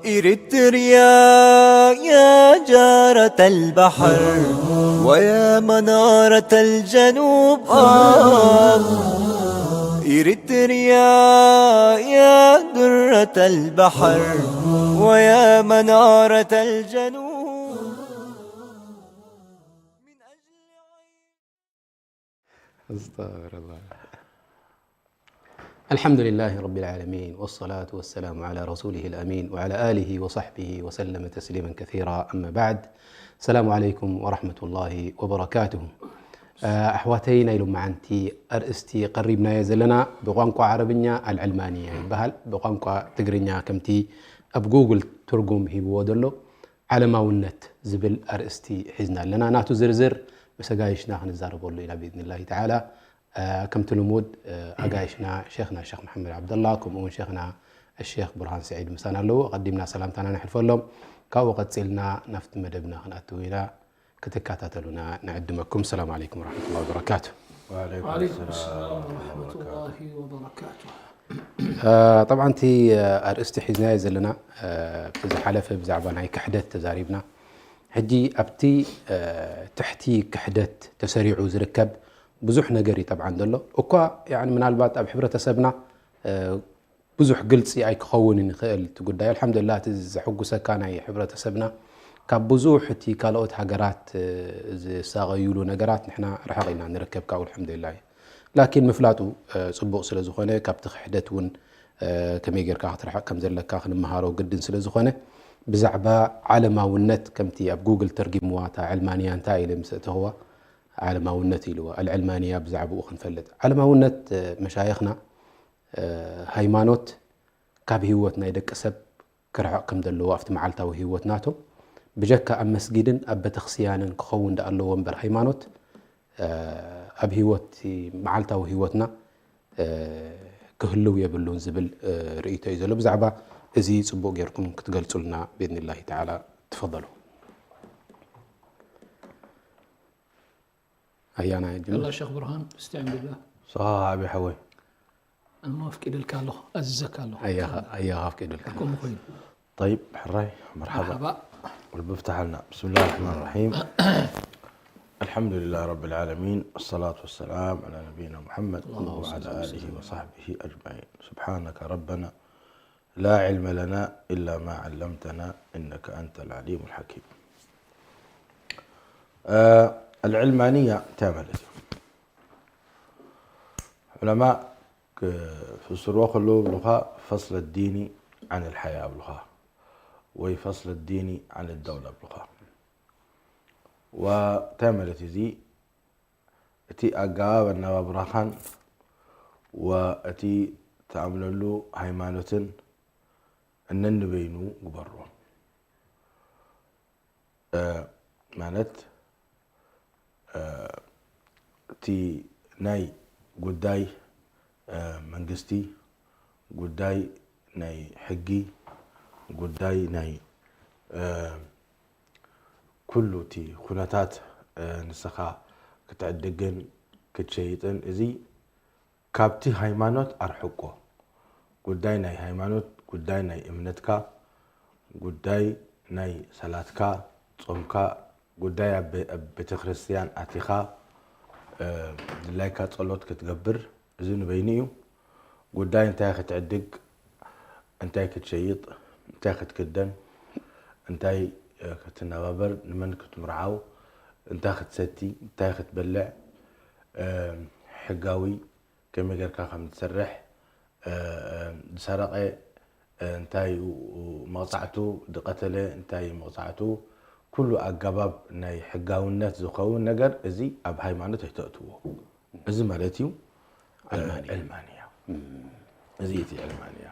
إريتريا يا جارة البحر ويا منارة الجنوب، آه. إريتريا يا درة البحر ويا منارة الجنوب. أستغفر الله. الحمد لله رب العالمين، والصلاة والسلام على رسوله الأمين وعلى آله وصحبه وسلم تسليما كثيرا. أما بعد، السلام عليكم ورحمة الله وبركاته. ኣሕዋተይ፣ ናይ ሎማዓንቲ ኣርእስቲ ቀሪብናዮ ዘለና ብቋንቋ ዓረብኛ ኣልዕልማንያ ይበሃል። ብቋንቋ ትግርኛ ከምቲ ኣብ ጉግል ትርጉም ሂብዎ ዘሎ ዓለማውነት ዝብል ኣርእስቲ ሒዝና ኣለና። ናቱ ዝርዝር ምስ ኣጋይሽና ክንዛረበሉ ኢና ብኢዝኒላሂ ተዓላ። ከምቲ ልሙድ ኣጋይሽና ሸኽና ሸኽ መሓመድ ዓብደላ ከምኡ እውን ሸኽና ሸኽ ብርሃን ስዒድ ምሳና ኣለዉ። ኣቐዲምና ሰላምታና ነሕልፈሎም። ካብኡ ቀጺልና ናብቲ መደብና ክንኣትው ኢና። ክትከታተሉና ንዕድመኩም። ሰላም ዓለይኩም ወረሕመቱላሂ ወበረካቱ። وعليكم وعليكم السلام السلام ورحمة ورحمة الله الله وبركاته. ጠብዓ እቲ ኣርእስቲ ሒዝናዮ ዘለና እቲ ዝሓለፈ ብዛዕባ ናይ ክሕደት ተዛሪብና። ሕጂ ኣብቲ ትሕቲ ክሕደት ተሰሪዑ ዝርከብ ብዙሕ ነገር እዩ ጠብዓ ዘሎ። እኳ ምናልባት ኣብ ሕብረተሰብና ብዙሕ ግልፂ ኣይክኸውንን ይኽእል እቲ ጉዳይ። ኣልሓምዱላ እቲ ዘሐጉሰካ ናይ ሕብረተሰብና ካብ ብዙሕ እቲ ካልኦት ሃገራት ዝሳቐዩሉ ነገራት ንሕና ርሕቕ ኢልና ንርከብ ካብኡ ኣልሓምዱላ እዩ። ላኪን ምፍላጡ ፅቡቕ ስለ ዝኾነ ካብቲ ክሕደት እውን ከመይ ጌርካ ክትርሕቕ ከም ዘለካ ክንመሃሮ ግድን ስለ ዝኾነ ብዛዕባ ዓለማውነት ከምቲ ኣብ ጉግል ተርጊምዋ እታ ዕልማንያ እንታይ ኢለ ምስ እተኽዋ ዓለማውነት ኢልዋ ኣልዕልማንያ ብዛዕባኡ ክንፈልጥ ዓለማውነት መሻየኽና ሃይማኖት ካብ ህይወት ናይ ደቂ ሰብ ክርሕቕ ከም ዘለዎ ኣብቲ መዓልታዊ ህይወት ናቶም ብጀካ ኣብ መስጊድን ኣብ ቤተክስያንን ክኸውን ዳ ኣለዎ እምበር ሃይማኖት ኣብ ህይወት መዓልታዊ ህይወትና ክህልው የብሉን ዝብል ርእይቶ እዩ ዘሎ። ብዛዕባ እዚ ፅቡቅ ጌርኩም ክትገልፁልና ብኢዝኒላሂ ተዓላ ትፈደሉ። ኣያና ጅምር يلا شيخ برهان استعن بالله. صحابي حوي أنا ما أفكي لك الله أزك الله. ኣያኻ ኣፍቂዱልካ። كم خوين. طيب حراي مرحبا. مرحبا. رب افتح لنا. بسم الله الرحمن الرحيم. الحمد لله رب العالمين، والصلاة والسلام على نبينا محمد اللهم صل وعلى وسلم. آله وصحبه أجمعين. سبحانك ربنا لا علم لنا إلا ما علمتنا إنك أنت العليم الحكيم. آه، العلمانية تعمل إيه؟ علماء ك-، في السروة كله بلغة فصل الدين عن الحياة بلغة، وفصل الدين عن الدولة بلغة. وتعمل تزي እቲ ኣገባብ ኣነባብራኻን ወእቲ ትኣምነሉ ሃይማኖትን እነንበይኑ ግበሮ። እ፣ ማለት፣ እ፣ እቲ ናይ ጉዳይ፣ እ፣ መንግስቲ፣ ጉዳይ ናይ ሕጊ፣ ጉዳይ ናይ፣ እ፣ ኩሉ እቲ ኩነታት፣ እ፣ ንስኻ ክትዕድግን ክትሸይጥን፣ እዚ ካብቲ ሃይማኖት ኣርሕቆ። ጉዳይ ናይ ሃይማኖት፣ ጉዳይ ናይ እምነትካ፣ ጉዳይ ናይ ሰላትካ፣ ጾምካ፣ ጉዳይ ኣብ ቤ-፣ ኣብ ቤተክርስትያን ኣቲኻ፣ እ፣ ድላይካ ጸሎት ክትገብር፣ እዚ ንበይኑ እዩ። ጉዳይ እንታይ ክትዕድግ፣ እንታይ ክትሸይጥ፣ እንታይ ክትክደን፣ እንታይ፣ እ፣ ክትነባበር፣ ንመን ክትምርዓው፣ እንታይ ክትሰቲ፣ እንታይ ክትበልዕ፣ እ፣ ሕጋዊ ከመይ ጌርካ ከም ትሰርሕ፣ እ፣ እ፣ ዝሰረቐ፣ እ፣ እንታይ እዩ መቕጻዕቱ፣ ዝቐተለ እንታይ እዩ መቕጻዕቱ፣ ኩሉ ኣገባብ ናይ ሕጋውነት ዝኸውን ነገር እዚ ኣብ ሃይማኖት ኣይተእትዎ። እዚ ማለት እዩ፣ እ፣ ዕልማንያ። ዕልማንያ። እዚ እቲ ዕልማንያ።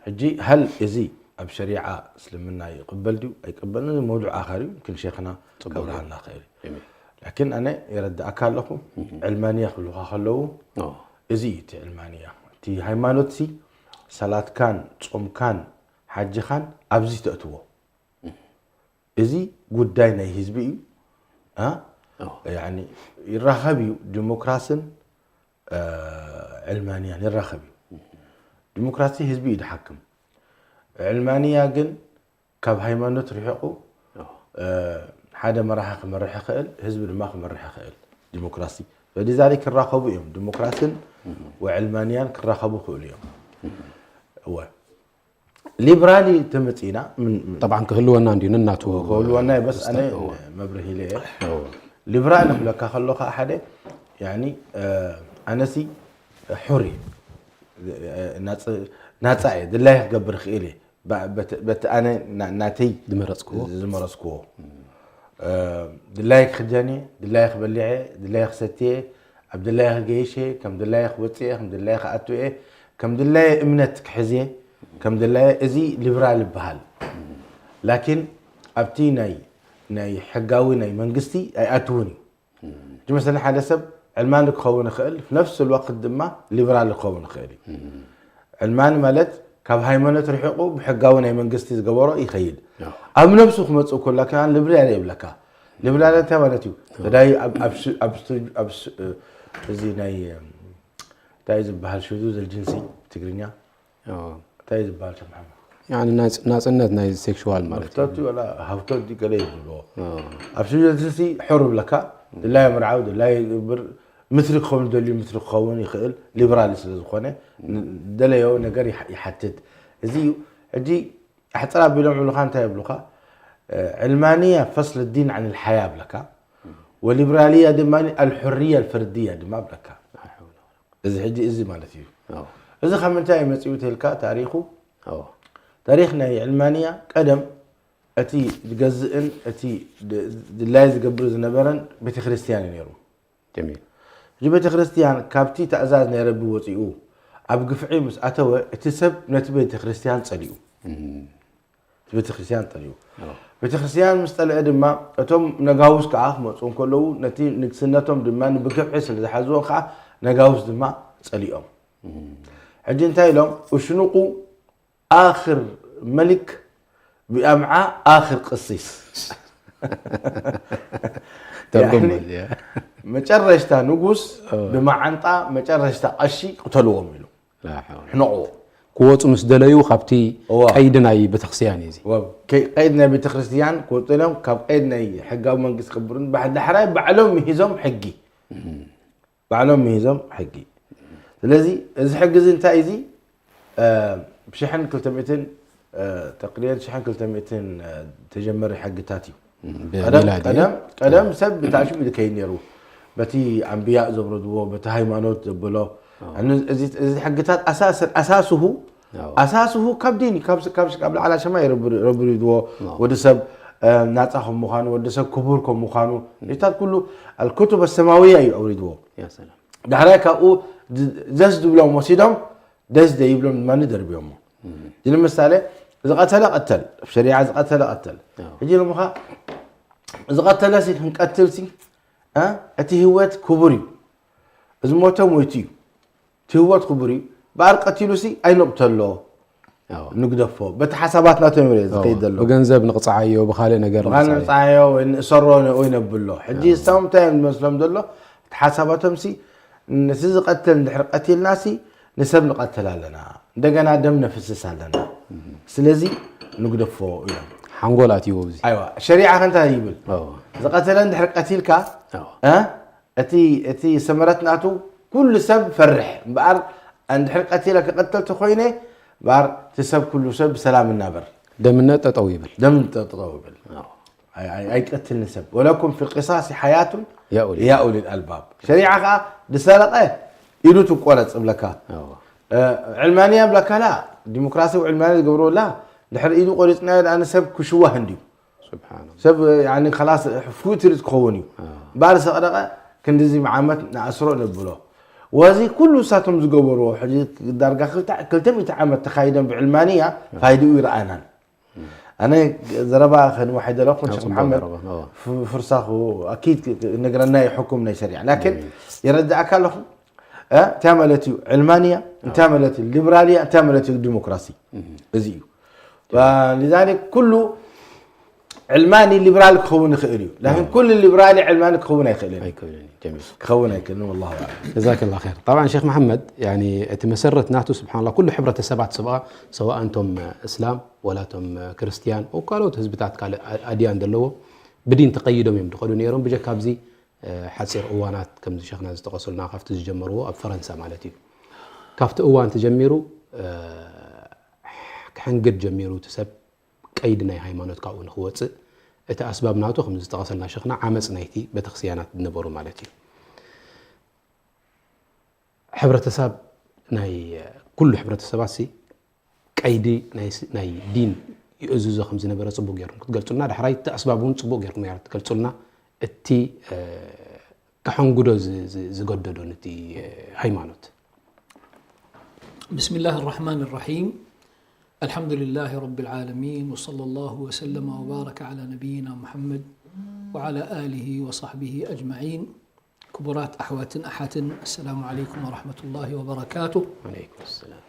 ሕጂ ሀል እዚ ኣብ ሸሪዓ እስልምና ይቕበል ድዩ ኣይቅበልን፣ እዚ መውዱዕ ኣኸር እዩ፣ ግን ሸይኽና ጽቡቅ ከብርሃልና ኽእል እዩ። ጀሚል። ላኪን ኣነ የረድኣካ ኣለኹ፣ ዕልማንያ ክብሉኻ ከለዉ ኦ፣ እዚ እዩ እቲ ዕልማንያ። እቲ ሃይማኖት ሲ ሰላትካን ጾምካን ሓጅኻን ኣብዚ ተእትዎ። እዚ ጉዳይ ናይ ህዝቢ እዩ። ኣ? ኦ። ያኒ ይራኸብ እዩ፣ ዲሞክራስን፣ እ፣ ዕልማንያን ይራኸብ እዩ። ዲሞክራሲ ህዝቢ እዩ ድሓክም። ዕልማንያ ግን ካብ ሃይማኖት ርሒቑ ሓደ መራሒ ክመርሕ ይኽእል፣ ህዝቢ ድማ ክመርሕ ይኽእል። ዲሞክራሲ በዲዛሊ ክራኸቡ እዮም። ዲሞክራሲን ወዕልማንያን ክራኸቡ ይኽእሉ እዮም። እወ ሊብራሊ ተመጺና ጠብዓን ክህልወና እንዲዩ ነናቱ ክህልወና በስ ኣነ መብርሂ ኢለ እየ። ሊብራሊ ክብለካ ከሎ ከዓ ሓደ ያኒ ኣነሲ ሑር እየ ናፃ እየ ድላይ ክገብር ክእል እየ በቲ ኣነ ናተይ ዝመረፅክዎ ዝመረፅክዎ ድላይ ክክደን እየ ድላይ ክበልዕ እየ ድላይ ክሰትየ እየ ኣብ ድላይ ክገይሽ እየ ከም ድላይ ክወፅእ እየ ከም ድላይ ክኣቱ እየ ከም ድላይ እምነት ክሕዝ እየ ከም ድላይ እዚ ሊብራል ይበሃል ላኪን ኣብቲ ናይ ናይ ሕጋዊ ናይ መንግስቲ ኣይኣትውን እዩ እቲ መሰለ ሓደ ሰብ ዕልማኒ ክኸውን ይኽእል፣ ነፍስ ልወቅት ድማ ሊበራል ክኸውን ይኽእል እዩ። ዕልማኒ ማለት ካብ ሃይማኖት ርሒቑ ብሕጋዊ ናይ መንግስቲ ዝገበሮ ይኸይድ። ኣብ ነብሱ ክመጽእ ከሎ ከኣ ሊበራል ይብለካ። ሊበራል እንታይ ማለት እዩ? ተዳይ ኣብ ኣብ ስ- ኣብ ስ- ኣብ ስ- እዚ ናይ እንታይ ዝበሃል ሽዙ ዘልጅንሲ ትግርኛ እንታይ ዝበሃል ሸምሓማ ያኒ ናጽ- ናጽነት ናይ ሴክሹዋል ማለት እዩ መፍተቱ ወላ ሃብቶ ድዩ ገለ ይብልዎ ኣብ ሽጀንስሲ ሕር ብለካ ድላይ ምርዓው ድላይ ግብር ምትሪ ክኸውን ደልዩ ምትሪ ክኸውን ይኽእል ሊበራል ስለ ዝኾነ ደለዮ ነገር ይሓ- ይሓትት እዚ እዩ ሕጂ ኣሕፅር ኣቢሎም ዕብሉካ እንታይ ይብሉካ ዕልማንያ ፈስል ዲን عن الحياة ብለካ ወሊበራልያ ድማ الحرية الفردية ድማ ብለካ እዚ ሕጂ እዚ ማለት እዩ እዚ ካብ ምንታይ እዩ መፂኡ ተልካ ታሪኹ ታሪኽ ናይ ዕልማንያ ቀደም እቲ ዝገዝእን እቲ ድላይ ዝገብር ዝነበረን ቤተክርስትያን እዩ ነይሩ ጀሚል እዚ ቤተክርስትያን ካብቲ ተእዛዝ ናይ ረቢ ወፂኡ ኣብ ግፍዒ ምስ ኣተወ እቲ ሰብ ነቲ ቤተክርስትያን ፀሊኡ እቲ ቤተክርስትያን ጠልኡ። ቤተክርስትያን ምስ ጠልአ ድማ እቶም ነጋውስ ከዓ ክመፁ እንከለዉ ነቲ ንግስነቶም ድማ ብግፍዒ ስለ ዝሓዝዎ ከዓ ነጋውስ ድማ ፀሊኦም። ሕጂ እንታይ ኢሎም እሽኑቁ ኣኽር መሊክ ብኣምዓ ኣኽር ቅሲስ ተርጉም ያኒ መጨረሽታ ንጉስ ብመዓንጣ መጨረሽታ ቀሺ ቅተልዎም ኢሉ ሕነቑዎ ክወፁ ምስ ደለዩ ካብቲ እዋ። ቀይዲ ናይ ቤተክርስትያን እዩ እዚ ወ- ከይ- ቀይድ ናይ ቤተክርስትያን ክወፅሎም ካብ ቀይድ ናይ ሕጋዊ መንግስቲ ክብርን ባሕ- ዳሕራይ ባዕሎም ምሂዞም ሕጊ ባዕሎም ምሂዞም ሕጊ ስለዚ እዚ ሕጊ እዚ እንታይ እዚ ብሽሕን ክልተ ሚእትን ተቅሪበን ሽሕን ክልተ ሚእትን ተጀመረ ሕግታት እዩ ቀደም- ብሚላድ እዩ ቀደም- ቀደም ሰብ ብታሽሙ ይከይድ ነይሩ በቲ ኣንብያ ዘብረድዎ በቲ ሃይማኖት ዘብሎ እዚ እዚ ሕግታት ኣሳስን ኣሳስሁ ኣሳስሁ ካብ ዲን እዩ፣ ካብ ካብ ካብ ላዕላ ሰማይ ረብሪድዎ ወዲ ሰብ ናፃ ከም ምዃኑ ወዲ ሰብ ክቡር ከም ምዃኑ እታት ኩሉ ኣልኩቱብ ሰማውያ እዩ ኣውሪድዎ። ያ ሰላም ዳሕራይ ካብኡ ደስ ዝብሎም ወሲዶም ደስ ዘይብሎም ድማ ደርብዮሞ። እዚ ንምሳሌ ዝቐተለ ቀተል፣ ኣብ ሸሪዓ ዝቐተለ ቀተል። ሕጂ ንምኻ ዝቐተለ ሲ ክንቀትል ሲ እቲ ህይወት ክቡር እዩ። እዚ ሞተ ሞይቱ እዩ። እቲ ህይወት ክቡር እዩ። በኣር ቀቲሉ ሲ ኣይንቕተሎ። ንግደፎ በቲ ሓሳባት ናቶም ዝኸይድ ዘሎ ብገንዘብ ንቕፃዓዮ ብካልእ ነገር ብኻል ንፃዮ ወይ ንእሰሮ ወይ ነብሎ ሕጂ እሳም እንታይ እዮም ዝመስሎም ዘሎ እቲ ሓሳባቶም ሲ ነቲ ዝቐተል እንድሕር ቀቲልና ሲ ንሰብ ንቐተል ኣለና እንደገና ደም ነፍስስ ኣለና ስለዚ ንግደፎ እዮም ሓንጎል ኣትይዎ እዚ ኣይዋ ሸሪዓ ከንታይ ይብል ዝቐተለ እንድሕር ቀቲልካ እቲ እቲ ሰመረት ናቱ ኩሉ ሰብ ፈርሕ እምበኣር እንድሕር ቀቲለ ክቐተል ተኮይነ እምበኣር እቲ ሰብ ኩሉ ሰብ ብሰላም እናበር ደምነት ጠጠው ይብል ደም ጠጠው ይብል ኣይቀትልን ሰብ ወለኩም ፊ ቅሳሲ ሓያቱን ያኡል ያኡል ኣልባብ ሸሪዓ ከዓ ዝሰረቀ ኢዱ ትቆረፅ እብለካ ዕልማንያ ብለካ ላ ዲሞክራሲ ዕልማንያ ዝገብርዎ ላ ድሕሪ ኢዱ ቆሪፅናዮ ላ ሰብ ክሽዋህ እንድዩ ስብሓን ሰብ ላስ ፍትርት ክኸውን እዩ ባር ሰቕረቐ ክንዲዚ ዓመት ንኣስሮ ነብሎ ወዚ ኩሉ እሳቶም ዝገበርዎ ሕጂ ዳርጋ ክልተ ሚእቲ ዓመት ተኻይዶም ብዕልማንያ ፋይድኡ ይረኣናን ኣነ ዘረባ ከንዋሕ ደለኹ ሸክ መሓመድ ፍርሳኹ ኣኪድ ነግረና ይሕኩም ናይ ሸሪዓ ላኪን ይረዳእካ ኣለኹ እንታይ ማለት እዩ ዕልማንያ እንታይ ማለት እዩ ሊብራልያ እንታይ ማለት እዩ ዲሞክራሲ እዚ እዩ ሊዛሊክ ኩሉ ዕልማኒ ሊብራል ክኸውን ይኽእል እዩ። ላኪን ኩሉ ሊብራሊ ዕልማኒ ክኸውን ኣይኽእልን እዩ። ኣይክእልን እዩ። ጀሚል። ክኸውን ኣይክእልን። ወላሁ ኣዕለም። ጀዛከላ ኸይር። ጠብዓን ሼክ መሓመድ፣ ያኒ እቲ መሰረት ናቱ ስብሓንላ ኩሉ ሕብረተሰባት ሰብኣ፣ ሰዋእ እንቶም እስላም ወላ እቶም ክርስትያን፣ ካልኦት ህዝብታት ካልእ ኣድያን ዘለዎ ብዲን ተቐይዶም እዮም ዝኸዱ ነይሮም። ብጀካ ኣብዚ ሓፂር እዋናት ከምዚ ሸኽና ዝጠቐሱልና ካብቲ ዝጀመርዎ ኣብ ፈረንሳ ማለት እዩ። ካብቲ እዋን ተጀሚሩ ክሕንግድ ጀሚሩ እቲ ሰብ ቀይዲ ናይ ሃይማኖት ካብኡ ንክወፅእ እቲ ኣስባብ ናቱ ከም ዝጠቐሰልና ሸኽና ዓመፅ ናይቲ ቤተክርስቲያናት ዝነበሩ ማለት እዩ። ሕብረተሰብ ናይ ኩሉ ሕብረተሰባት ሲ ቀይዲ ናይ ስ- ናይ ዲን ይእዝዞ ከም ዝነበረ ፅቡቅ ገይርኩም ክትገልፁልና፣ ዳሕራይ እቲ ኣስባብ እውን ፅቡቅ ገይርኩም ገይራ ትገልፁልና። እቲ እ፣ ከሐንጉዶ ዝ- ዝ- ዝገደዶ ነቲ እ፣ ሃይማኖት بسم الله الرحمن الرحيم. الحمد لله رب العالمين، وصلى الله وسلم وبارك على نبينا محمد وعلى آله وصحبه أجمعين. ክቡራት ኣሕዋትን ኣሓትን፣ السلام عليكم ورحمة الله وبركاته. ዓለይኩም ሰላም።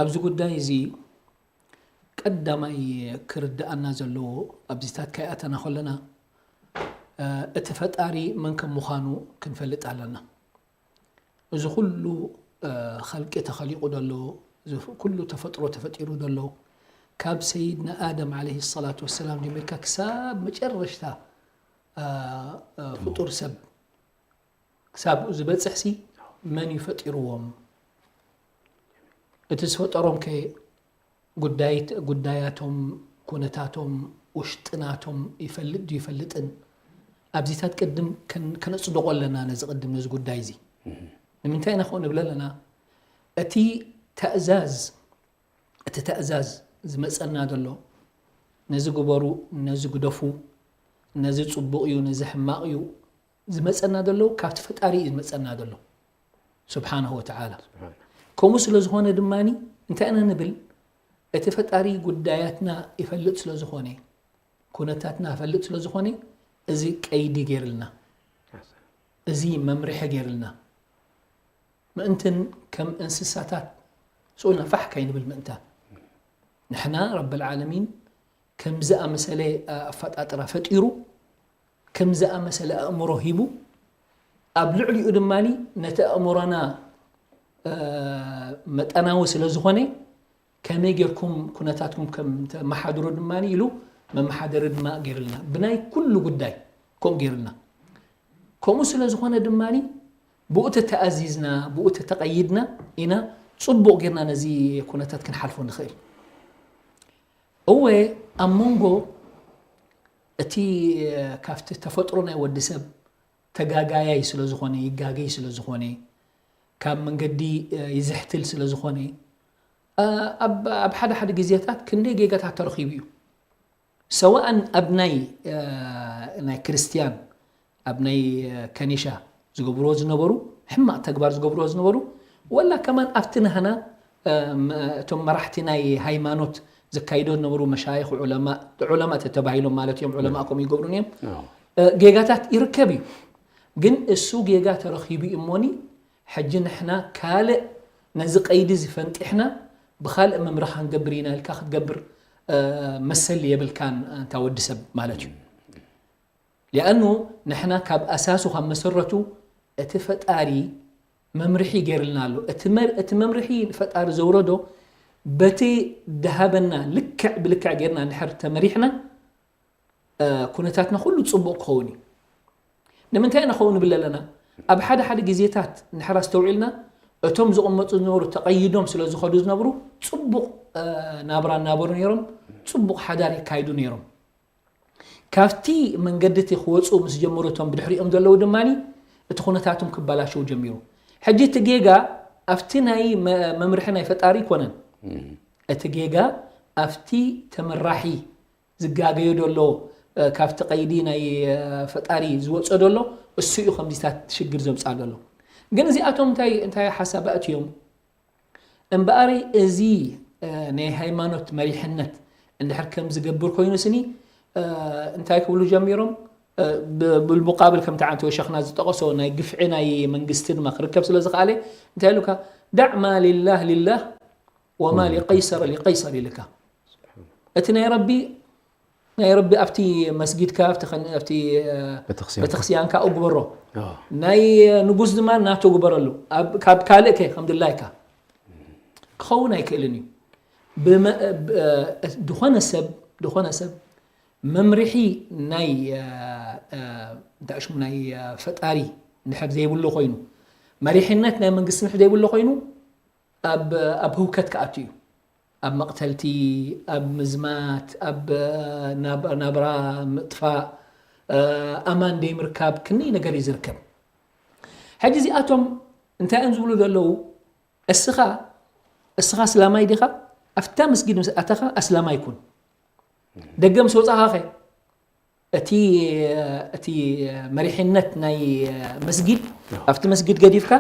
ኣብዚ ጉዳይ እዚ ቀዳማይ ክርድኣና ዘለዎ፣ ኣብዚታት ከይኣተና ከለና፣ እቲ ፈጣሪ መን ከም ምዃኑ ክንፈልጥ ኣለና። እዚ ኩሉ ኸልቂ ተኸሊቑ ዘሎ፣ እዚ ኩሉ ተፈጥሮ ተፈጢሩ ዘሎ፣ ካብ ሰይድና ኣደም ዓለይሂ ሰላቱ ወሰላም ጀሚርካ ክሳብ መጨረሽታ ፍጡር ሰብ ክሳብ ዝበፅሕሲ መን እዩ ፈጢርዎም? እቲ ዝፈጠሮም ከ ጉዳያቶም፣ ኩነታቶም፣ ውሽጥናቶም ይፈልጥ ድዩ ይፈልጥን? ኣብዚታት ቅድም ከነፅድቆ ኣለና። ነዚ ቅድም ነዚ ጉዳይ እዚ ንምንታይ ኢና ከምኡ ንብል ኣለና? እቲ ተእዛዝ እቲ ተእዛዝ ዝመፀና ዘሎ ነዚ ግበሩ፣ ነዚ ግደፉ፣ ነዚ ፅቡቕ እዩ፣ ነዚ ሕማቕ እዩ ዝመፀና ዘሎ ካብቲ ፈጣሪ እዩ ዝመፀና ዘሎ ስብሓንሁ ወተዓላ። ከምኡ ስለ ዝኾነ ድማ እንታይ ኢና ንብል? እቲ ፈጣሪ ጉዳያትና ይፈልጥ ስለ ዝኾነ፣ ኩነታትና ይፈልጥ ስለ ዝኾነ እዚ ቀይዲ ገይርልና፣ እዚ መምርሒ ገይርልና ምእንትን ከም እንስሳታት ስኡልና ፋሕ ከይንብል ምእንታን ንሕና ረብል ዓለሚን ከም ዝኣመሰለ ኣፈጣጥራ ፈጢሩ ከም ዝኣመሰለ ኣእምሮ ሂቡ ኣብ ልዕሊኡ ድማ ነቲ ኣእምሮና መጠናዊ ስለ ዝኾነ ከመይ ጌርኩም ኩነታትኩም ከም ተመሓድሩ ድማ ኢሉ መመሓደሪ ድማ ገይርልና ብናይ ኩሉ ጉዳይ ከምኡ ገይርልና ከምኡ ስለ ዝኾነ ድማ ብኡ ተተኣዚዝና ብኡ ተተቐይድና ኢና ፅቡቕ ጌርና ነዚ ኩነታት ክንሓልፎ ንኽእል። እወ ኣብ መንጎ እቲ ካብቲ ተፈጥሮ ናይ ወዲ ሰብ ተጋጋያይ ስለ ዝኾነ ይጋገይ ስለ ዝኾነ ካብ መንገዲ ይዝሕትል ስለ ዝኾነ ኣብ ሓደ ሓደ ግዜታት ክንደይ ጌጋታት ተረኺቡ እዩ። ሰዋእን ኣብ ናይ ናይ ክርስትያን ኣብ ናይ ከኒሻ ዝገብርዎ ዝነበሩ ሕማቕ ተግባር ዝገብርዎ ዝነበሩ ወላ ከማን ኣብቲ ናህና እቶም መራሕቲ ናይ ሃይማኖት ዘካይዶ ዝነበሩ መሻይኽ ዑለማ ዑለማ ተተባሂሎም ማለት እዮም። ዑለማ ከምኡ ይገብሩን እዮም። ጌጋታት ይርከብ እዩ። ግን እሱ ጌጋ ተረኺቡ እዩ እሞኒ ሕጂ ንሕና ካልእ ነዚ ቀይዲ እዚ ፈንጢሕና ብኻልእ መምርሒ ክንገብር ኢና ኢልካ ክትገብር መሰል የብልካን እንታ ወዲ ሰብ ማለት እዩ። ሊኣኑ ንሕና ካብ ኣሳሱ ካብ መሰረቱ እቲ ፈጣሪ መምርሒ ገይርልና ኣሎ። እቲ መምርሒ ፈጣሪ ዘውረዶ በቲ ድሃበና ልክዕ ብልክዕ ገይርና እንድሕር ተመሪሕና ኩነታትና ኩሉ ፅቡቕ ክኸውን እዩ። ንምንታይ ኢና ከምኡ ንብል ኣለና? ኣብ ሓደ ሓደ ግዜታት እንድሕር ኣስተውዒልና እቶም ዝቕመጡ ዝነበሩ ተቐይዶም ስለ ዝኸዱ ዝነብሩ ፅቡቕ ናብራ እናበሩ ነይሮም፣ ፅቡቕ ሓዳር የካይዱ ነይሮም። ካብቲ መንገዲ እቲ ክወፁ ምስ ጀመሩ እቶም ብድሕሪኦም ዘለዉ ድማ እቲ ኩነታቶም ክበላሸው ጀሚሩ። ሕጂ እቲ ጌጋ ኣብቲ ናይ መምርሒ ናይ ፈጣሪ ኣይኮነን። እቲ ጌጋ ኣብቲ ተመራሒ ዝጋገዮ ደሎ ካብቲ ቀይዲ ናይ ፈጣሪ ዝወፀ ደሎ እሱ እዩ ከምዚታት ሽግር ዘምፃ ደሎ። ግን እዚኣቶም እንታይ እንታይ ሓሳብ ኣእትዮም? እምበኣሪ እዚ ናይ ሃይማኖት መሪሕነት እንድሕር ከም ዝገብር ኮይኑ ስኒ እንታይ ክብሉ ጀሚሮም? ብልሙቃብል ከምቲ ዓንቲ ወሸኽና ዝጠቐሶ ናይ ግፍዒ ናይ መንግስቲ ድማ ክርከብ ስለ ዝኸኣለ እንታይ ኢሉካ? ዳዕ ማ ሊላህ ሊላህ ወማ ሊቀይሰር ሊቀይሰር ኢልካ እቲ ናይ ረቢ ናይ ረቢ ኣብቲ መስጊድካ ኣብቲ ኸን- ኣብቲ እ፣ ቤተክርስቲያን። ቤተክርስቲያንካ እግበሮ። ኣዎ። ናይ ንጉስ ድማ ናቱ ግበረሉ። ኣብ- ካብ ካልእ ከ ከም ድላይካ ክኸውን ኣይክእልን እዩ። ብመ- ብ- እ፣ ዝኾነ ሰብ ዝኾነ ሰብ መምርሒ ናይ እ፣ እ፣ እንታይ ሽሙ ናይ እ፣ ፈጣሪ እንድሕር ዘይብሉ ኮይኑ፣ መሪሕነት ናይ መንግስቲ እንድሕር ዘይብሉ ኮይኑ፣ ኣብ ኣብ ህውከት ክኣቱ እዩ። ኣብ መቕተልቲ፣ ኣብ ምዝማት፣ ኣብ ናብ- ናብራ ምጥፋእ፣ እ፣ ኣማን ደይምርካብ ክንደይ ነገር እዩ ዝርከብ። ሕጂ እዚኣቶም እንታይ እዮም ዝብሉ ዘለዉ? እስኻ እስኻ ኣስላማይ ዲኻ? ኣብታ መስጊድ ምስ ኣተኻ ኣስላማይ ኩን። ደገ ምስ ወጻኻ ኸ እቲ እቲ መሪሕነት ናይ መስጊድ ኣብቲ መስጊድ ገዲፍካ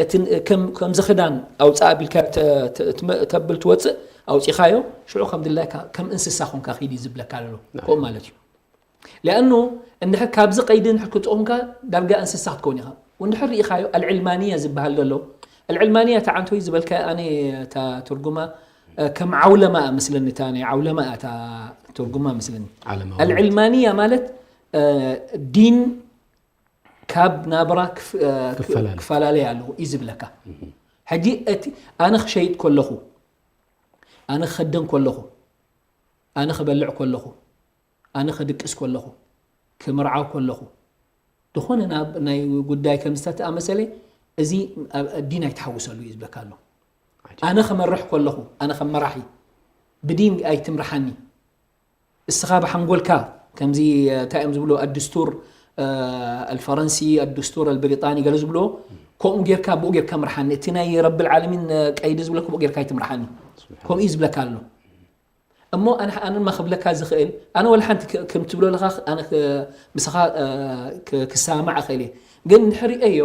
እቲ ከም ከምዚ ክዳን ኣውጻእ ኣቢልካ ተ- ተ- ትመ- ተብል ትወጽእ ኣውጺኻዮ ሽዑ ከም ድላይካ ከም እንስሳ ኮንካ ኪድ እዩ ዝብለካ ኣሎ ከምኡ ማለት እዩ። ሊኣኑ እንድሕር ካብዚ ቀይዲ እንድሕር ክትኾንካ ዳርጋ እንስሳ ክትከውን ኢኻ። እንድሕር ርኢኻዮ ኣልዕልማንያ ዝበሃል ዘሎ ኣልዕልማንያ እታ ዓንቶይ ዝበልካ ኣነ እታ ትርጉማ እ፣ ከም ዓውለማ እያ መስለኒ እታ ናይ ዓውለማ እያ እታ ትርጉማ መስለኒ። ዓለማዊ ኣልዕልማንያ ማለት እ፣ ዲን ካብ ናብራ ክፍ- እ፣ ክፈላለ። ክፈላለ ኣለዎ እዩ ዝብለካ። ሕጂ እቲ ኣነ ክሸይጥ ከለኹ ኣነ ክኸደን ከለኹ ኣነ ክበልዕ ከለኹ ኣነ ክድቅስ ከለኹ ክምርዓው ከለኹ ዝኾነ ናብ ናይ ጉዳይ ከም ዝተኣመሰለ እዚ ኣብ ዲን ኣይትሓውሰሉ እዩ ዝብለካ ኣሎ። ኣነ ከመርሕ ከለኹ ኣነ ከም መራሒ ብዲን ኣይትምርሓኒ እስኻ ብሓንጎልካ ከምዚ እንታይ እዮም ዝብሉ ኣድስቱር ኣልፈረንሲ ኣድስቱር ኣልብሪጣኒ ገለ ዝብልዎ ከምኡ ጌርካ ብኡ ጌርካ ምርሓኒ እቲ ናይ ረብል ዓለሚን ቀይዲ ዝብለካ ብኡ ጌርካ ኣይትምርሓኒ ከምኡ እዩ ዝብለካ ኣሎ። እሞ ኣነ ኣነ ድማ ክብለካ ዝኽእል ኣነ ወላ ሓንቲ ክ- ከም ትብሎ ኣለኻ ኣነ ክ- ምሳኻ እ፣ ክ- ክሰማማዕ እኽእል እየ ግን እንድሕር ሪአዮ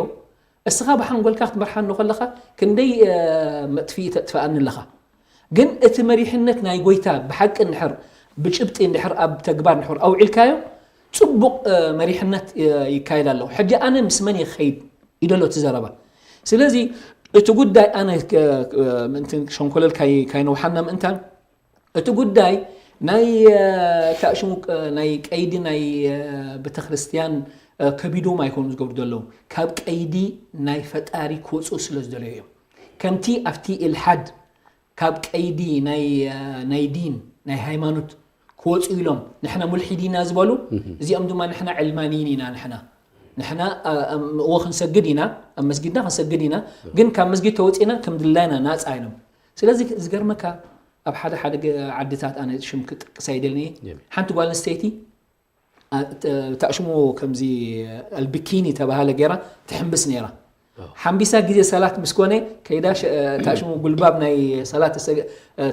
እስኻ ብሓንጎልካ ክትመርሓኒ ከለኻ ክንደይ እ፣ መጥፍኢ ተጥፍኣኒ ኣለኻ ግን እቲ መሪሕነት ናይ ጎይታ ብሓቂ እንድሕር ብጭብጢ እንድሕር ኣብ ተግባር እንድሕር ኣውዒልካዮ ጽቡቕ እ፣ መሪሕነት እ፣ ይካየድ ኣለዎ ሕጂ ኣነ ምስ መን እየ ክኸይድ እዩ ደሎ እቲ ዘረባ ስለዚ እቲ ጉዳይ ኣነ ክ- እ፣ ምእንቲ ሸንኮለል ካይ- ካይነውሓና ምእንታን እቲ ጉዳይ ናይ ታእሽሙ ናይ ቀይዲ ናይ ቤተክርስትያን ከቢዶም ኣይኮኑ ዝገብሩ ዘለዉ ካብ ቀይዲ ናይ ፈጣሪ ክወፅኡ ስለ ዝደለዩ እዮም ከምቲ ኣብቲ ኢልሓድ ካብ ቀይዲ ናይ ናይ ዲን ናይ ሃይማኖት ክወፁ ኢሎም ንሕና ሙልሒድ ኢና ዝበሉ እዚኦም ድማ ንሕና ዕልማንይን ኢና ንሕና ንሕና እዎ ክንሰግድ ኢና ኣብ መስጊድና ክንሰግድ ኢና ግን ካብ መስጊድ ተወፂና ከም ድላይና ናፃ ኢሎም ስለዚ ዝገርመካ ኣብ ሓደ ሓደ ዓድታት ኣነ ሽም ክጥቅስ ኣይደልን ሓንቲ ጓል ኣንስተይቲ ታሽሙ ከምዚ ኣልብኪኒ ተባሃለ ገይራ ትሕምብስ ነይራ ሓምቢሳ ግዜ ሰላት ምስ ኮነ ከይዳ ታሽሙ ጉልባብ ናይ ሰላት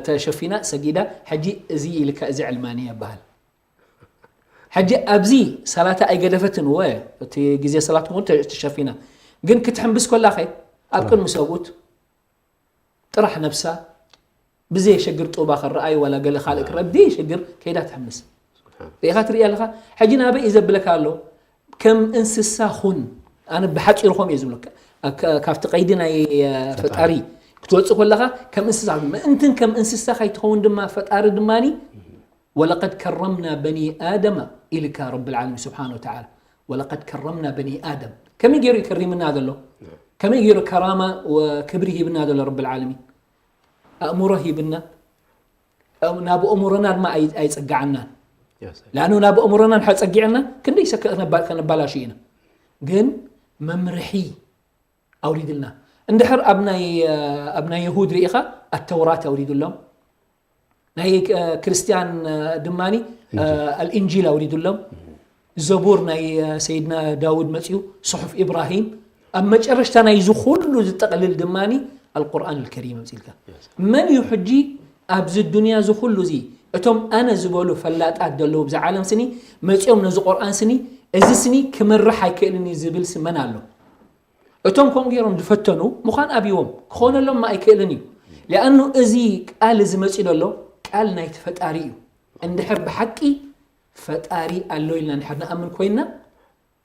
ተሸፊና ሰጊዳ ሕጂ እዚ ኢልካ እዚ ዕልማኒ ይበሃል ሕጂ ኣብዚ ሰላታ ኣይገደፈትን ወ እቲ ግዜ ሰላት እውን ተሸፊና ግን ክትሕምብስ ኮላኸ ኣብ ቅድሚ ሰብኡት ጥራሕ ነብሳ ብዘየሸግር ጡባ ክረኣይ ዋላ ገለ ካልእ ክረብ ብዘየሸግር ከይዳ ትሕምስ ሪኢኻ ትርኢ ኣለኻ ሕጂ ናበይ እዩ ዘብለካ ኣሎ ከም እንስሳ ኹን ኣነ ብሓፂሩ ከም እየ ዝብለካ ካብቲ ቀይዲ ናይ ፈጣሪ ክትወፅእ ከለኻ ከም እንስሳ ምእንትን ከም እንስሳ ከይትኸውን ድማ ፈጣሪ ድማኒ ወለቀድ ከረምና በኒ ኣደመ ኢልካ ረብ ልዓለሚን ስብሓን ወተዓላ ወለቀድ ከረምና በኒ ኣደም ከመይ ገይሩ ይከሪምና ዘሎ ከመይ ገይሩ ከራማ ክብሪ ሂብና ዘሎ ረብ ልዓለሚን ኣእምሮ ሂብና ናብ ኣእምሮና ድማ ኣይፀጋዓናን ላኑ ናብ ኣእምሮና ንሓ ፀጊዕና ክንደይ ሰከ ከነባላሹ ኢና ግን መምርሒ ኣውሪድልና እንድሕር ኣብ ናይ የሁድ ርኢኻ ኣተውራት ኣውሪዱሎም ናይ ክርስትያን ድማ ኣልእንጂል ኣውሪዱሎም ዘቡር ናይ ሰይድና ዳውድ መፅኡ ስሑፍ ኢብራሂም ኣብ መጨረሽታ ናይዚ ኩሉ ዝጠቕልል ድማ ኣልቁርን ልከሪም ኣምፅልካ መን እዩ ሕጂ ኣብዚ ዱንያ እዚ ኩሉ እዚ እቶም ኣነ ዝበሉ ፈላጣት ዘለዉ ብዚ ዓለም ስኒ መፂኦም ነዚ ቁርኣን ስኒ እዚ ስኒ ክምርሕ ኣይክእልን እዩ ዝብል ስመን ኣሎ እቶም ከምኡ ገይሮም ዝፈተኑ ምዃን ኣብዎም ክኾነሎም ኣይክእልን እዩ ሊኣኑ እዚ ቃል እዚ መፂኡ ዘሎ ቃል ናይቲ ፈጣሪ እዩ እንድሕር ብሓቂ ፈጣሪ ኣሎ ኢልና እንድሕር ንኣምን ኮይንና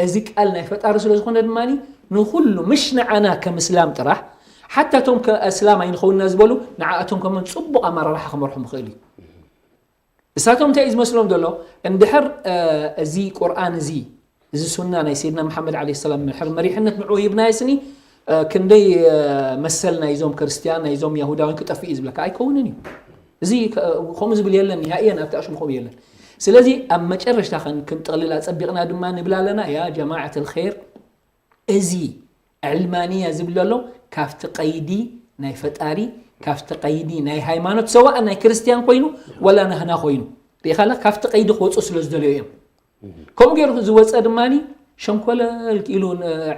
እዚ ቃል ናይ ፈጣሪ ስለ ዝኾነ ድማ ንኩሉ ምሽ ንዓና ከም እስላም ጥራሕ ሓታ እቶም እስላም ኣይንኸውንና ዝበሉ ንዓኣቶም ከመን ፅቡቕ ኣመራርሓ ክመርሖም ይኽእል እዩ እሳቶም እንታይ እዩ ዝመስሎም ዘሎ? እንድሕር እዚ ቁርኣን እዚ እዚ ሱና ናይ ሰይድና መሓመድ ዓለይሂ ሰላም እንድሕር መሪሕነት ንዕኡ ሂብናዮ ስኒ ክንደይ መሰል ናይዞም ክርስትያን ናይዞም ያሁዳውያን ክጠፍእ እዩ ዝብለካ ኣይከውንን እዩ። እዚ ከምኡ ዝብል የለን። ያእየን ኣብቲ ኣሽሙ ከምኡ የለን። ስለዚ ኣብ መጨረሽታ ክንጥቕልል ኣፀቢቕና ድማ ንብል ኣለና። ያ ጀማዓት ልኸይር፣ እዚ ዕልማንያ ዝብል ዘሎ ካብቲ ቀይዲ ናይ ፈጣሪ ካብቲ ቀይዲ ናይ ሃይማኖት ሰዋእ ናይ ክርስትያን ኮይኑ ወላ ናህና ኮይኑ ሪኢኻለ ካብቲ ቀይዲ ክወፁ ስለ ዝደለዩ እዮም። ከምኡ ገይሩ ዝወፀ ድማ ሸንኮለል ኢሉ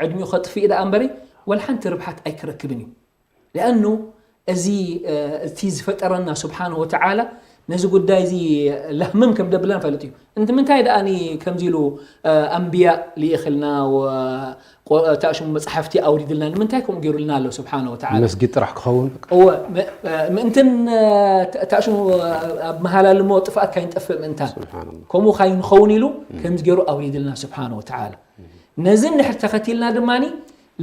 ዕድሚኡ ከጥፍእ ደኣ እምበሪ ወላ ሓንቲ ርብሓት ኣይክረክብን እዩ። ሊኣኑ እዚ እቲ ዝፈጠረና ስብሓን ወተዓላ ነዚ ጉዳይ እዚ ላህምም ከም ደብልና ንፈልጥ እዩ። እንት ምንታይ ደኣ ከምዚ ኢሉ ኣንብያ ልኢኽልና ታሽሙ መፅሓፍቲ ኣውሪድልና ንምንታይ ከምኡ ገይሩልና ኣሎ ስብሓን ወተዓላ? መስጊድ ጥራሕ ክኸውን እወ ምእንትን ታሽሙ ኣብ መሃላል እሞ ጥፍኣት ካይንጠፍእ ምእንታን ከምኡ ካይንኸውን ኢሉ ከምዚ ገይሩ ኣውሪድልና ስብሓን ወተዓላ። ነዚ እንድሕር ተኸቲልና ድማ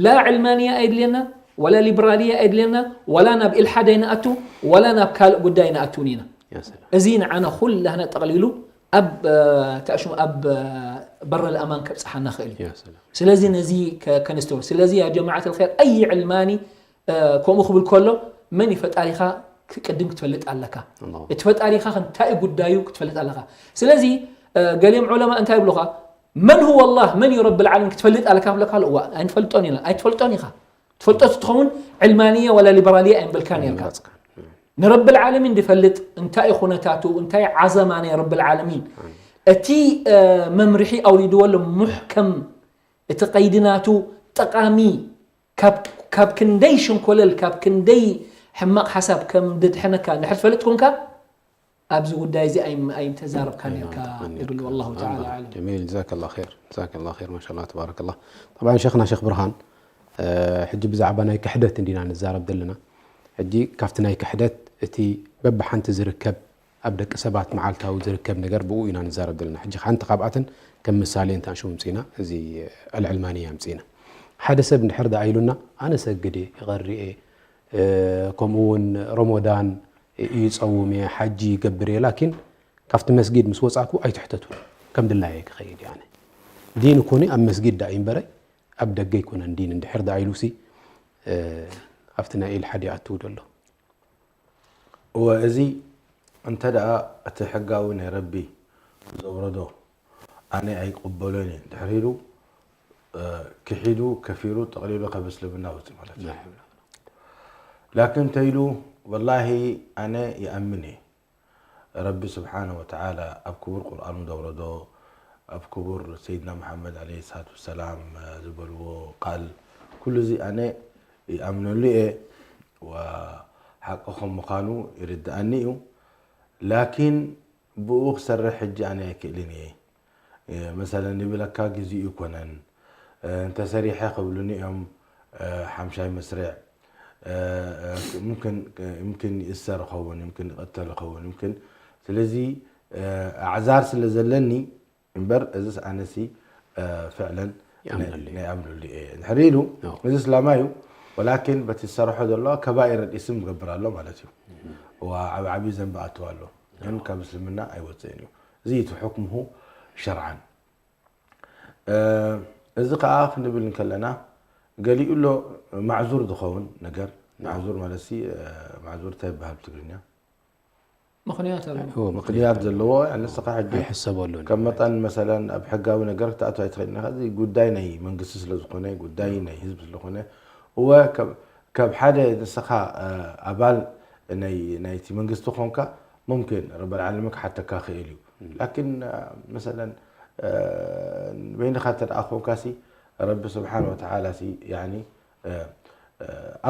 ላ ዕልማንያ ኣይድልየና ወላ ሊብራልያ ኣይድልየና ወላ ናብ ኢልሓድ ኣይንኣቱ ወላ ናብ ካልእ ጉዳይ ኣይንኣትውን ኢና። እዚ ንዓና ኩላህና ጠቕሊሉ ኣብ ታሽሙ ኣብ በረ ልኣማን ከብፅሓና ክእል እዩ። ስለዚ ነዚ ከነስተውል። ስለዚ ያ ጀማዓት ልኸይር ኣይ ዕልማኒ ከምኡ ክብል ከሎ መን እዩ ፈጣሪኻ ክቅድም ክትፈልጥ ኣለካ። እቲ ፈጣሪኻ እንታይ ጉዳዩ ክትፈልጥ ኣለካ። ስለዚ ገሊኦም ዑለማ እንታይ ይብሉኻ? መን ሁወ ኣላህ መን እዩ ረብል ዓለሚን ክትፈልጥ ኣለካ ክብለካ ኣሎ። እዋ ኣይንፈልጦን ኢና። ኣይትፈልጦን ኢኻ። ትፈልጦ ትኸውን ዕልማንያ ወላ ሊበራልያ ኣይንበልካ ነርካ። ንረብል ዓለሚን ድፈልጥ እንታይ እዩ ኩነታቱ እንታይ ዓዘማ ናይ ረብል ዓለሚን እቲ መምርሒ ኣውሪድዎ ኣሎ ሙሕከም እቲ ቀይዲ ናቱ ጠቓሚ ካብ ክንደይ ሸንኮለል ካብ ክንደይ ሕማቕ ሓሳብ ከም ድድሕነካ እንድሕር ትፈልጥ ኮንካ ኣብዚ ጉዳይ እዚ ኣይምተዛረብካ ነርካ ይብል። ወላሁ ተዓላ ኣዕለም። ጀሚል ጀዛከላ ር ጀዛከላ ር ማሻላ ተባረከላ። ጠብዓን ሸክና ሸክ ብርሃን ሕጂ ብዛዕባ ናይ ክሕደት እንዲና ንዛረብ ዘለና። ሕጂ ካብቲ ናይ ክሕደት እቲ በብሓንቲ ዝርከብ ኣብ ደቂ ሰባት መዓልታዊ ዝርከብ ነገር ብኡ ኢና ንዛረብ ዘለና። ሕጂ ሓንቲ ካብኣተን ከም ምሳሌ እንታንሹ ምፅና እዚ ኣልዕልማንያ ምፅና ሓደ ሰብ እንድሕር ደኣ ኢሉና ኣነ ሰግድ እየ ይቐሪ እየ ከምኡ እውን ሮሞዳን ይፀውም እየ ሓጂ ይገብር እየ ላኪን ካብቲ መስጊድ ምስ ወፃእኩ ኣይትሕተቱ ከም ድላየ ክኸይድ እየ ኣነ ዲን እኮኒ ኣብ መስጊድ ደኣ እዩ እምበረ ኣብ ደገ ኣይኮነን ዲን እንድሕር ደኣ ኢሉሲ ኣብቲ ናይ ኢልሓድ ይኣትው ዘሎ። እወ እዚ እንተ ደኣ እቲ ሕጋዊ ናይ ረቢ ዘውረዶ ኣነ ኣይቅበሎን እየ እንድሕር ኢሉ ክሒዱ ከፊሩ ጠቕሊሉ ካብ እስልምና ወፂ ማለት እዩ። ላኪን እንተ ኢሉ ወላሂ ኣነ ይኣምን እየ ረቢ ስብሓነ ወተዓላ ኣብ ክቡር ቁርኣኑ ዘውረዶ ኣብ ክቡር ሰይድና መሓመድ ዓለይሂ ሰላቱ ወሰላም ዝበልዎ ቃል ኩሉ እዚ ኣነ ይኣምነሉ እየ ወሓቂ ከም ምዃኑ ይርድኣኒ እዩ ላኪን ብኡ ክሰርሕ ሕጂ ኣነ ኣይክእልን እየ መሰለን ይብለካ ግዚኡ ይኮነን እንተሰሪሐ ክብሉኒ እዮም ሓምሻይ መስርዕ ምምክን ይእሰር ይኸውን ምምክን ይቐተል ይኸውን ምምክን ስለዚ ኣዕዛር ስለ ዘለኒ እምበር እዚስ ኣነሲ ፍዕለን ናይ ኣምነሉ እየ ድሕሪ ኢሉ እዚ እስላማ እዩ ወላኪን በቲ ዝሰርሖ ዘሎ ከባኢር ኣልኢስም ዝገብር ኣሎ ማለት እዩ ዓብ ዓብዪ ዘንቢ ኣትዋ ኣሎ ግን ካብ እስልምና ኣይወፅእን እዩ እዚ እቲ ሕክምሁ ሸርዓን እዚ ከዓ ክንብል እንከለና ገሊኡ ኣሎ ማዕዙር ዝኸውን ነገር ማዕዙር ማለት ማዕዙር እንታይ ይበሃል ብትግርኛ ምኽንያት ኣለዎ። ምኽንያት ዘለዎ ንስኻ ሕጂ ኣይሕሰበሉን ከም መጠን መሰለን ኣብ ሕጋዊ ነገር ክትኣቱ ኣይትኽእልን ኢኻ። እዚ ጉዳይ ናይ መንግስቲ ስለ ዝኾነ ጉዳይ ናይ ህዝቢ ስለኾነ እወ ካብ ሓደ ንስኻ ኣባል ናይቲ መንግስቲ ኮንካ ሙምኪን ረበል ዓለሚ ክሓተካ ክእል እዩ ላኪን መሰለን በይንኻ እንተ ደኣ ኮንካ ሲ ረቢ ስብሓን ወተዓላ ሲ ያኒ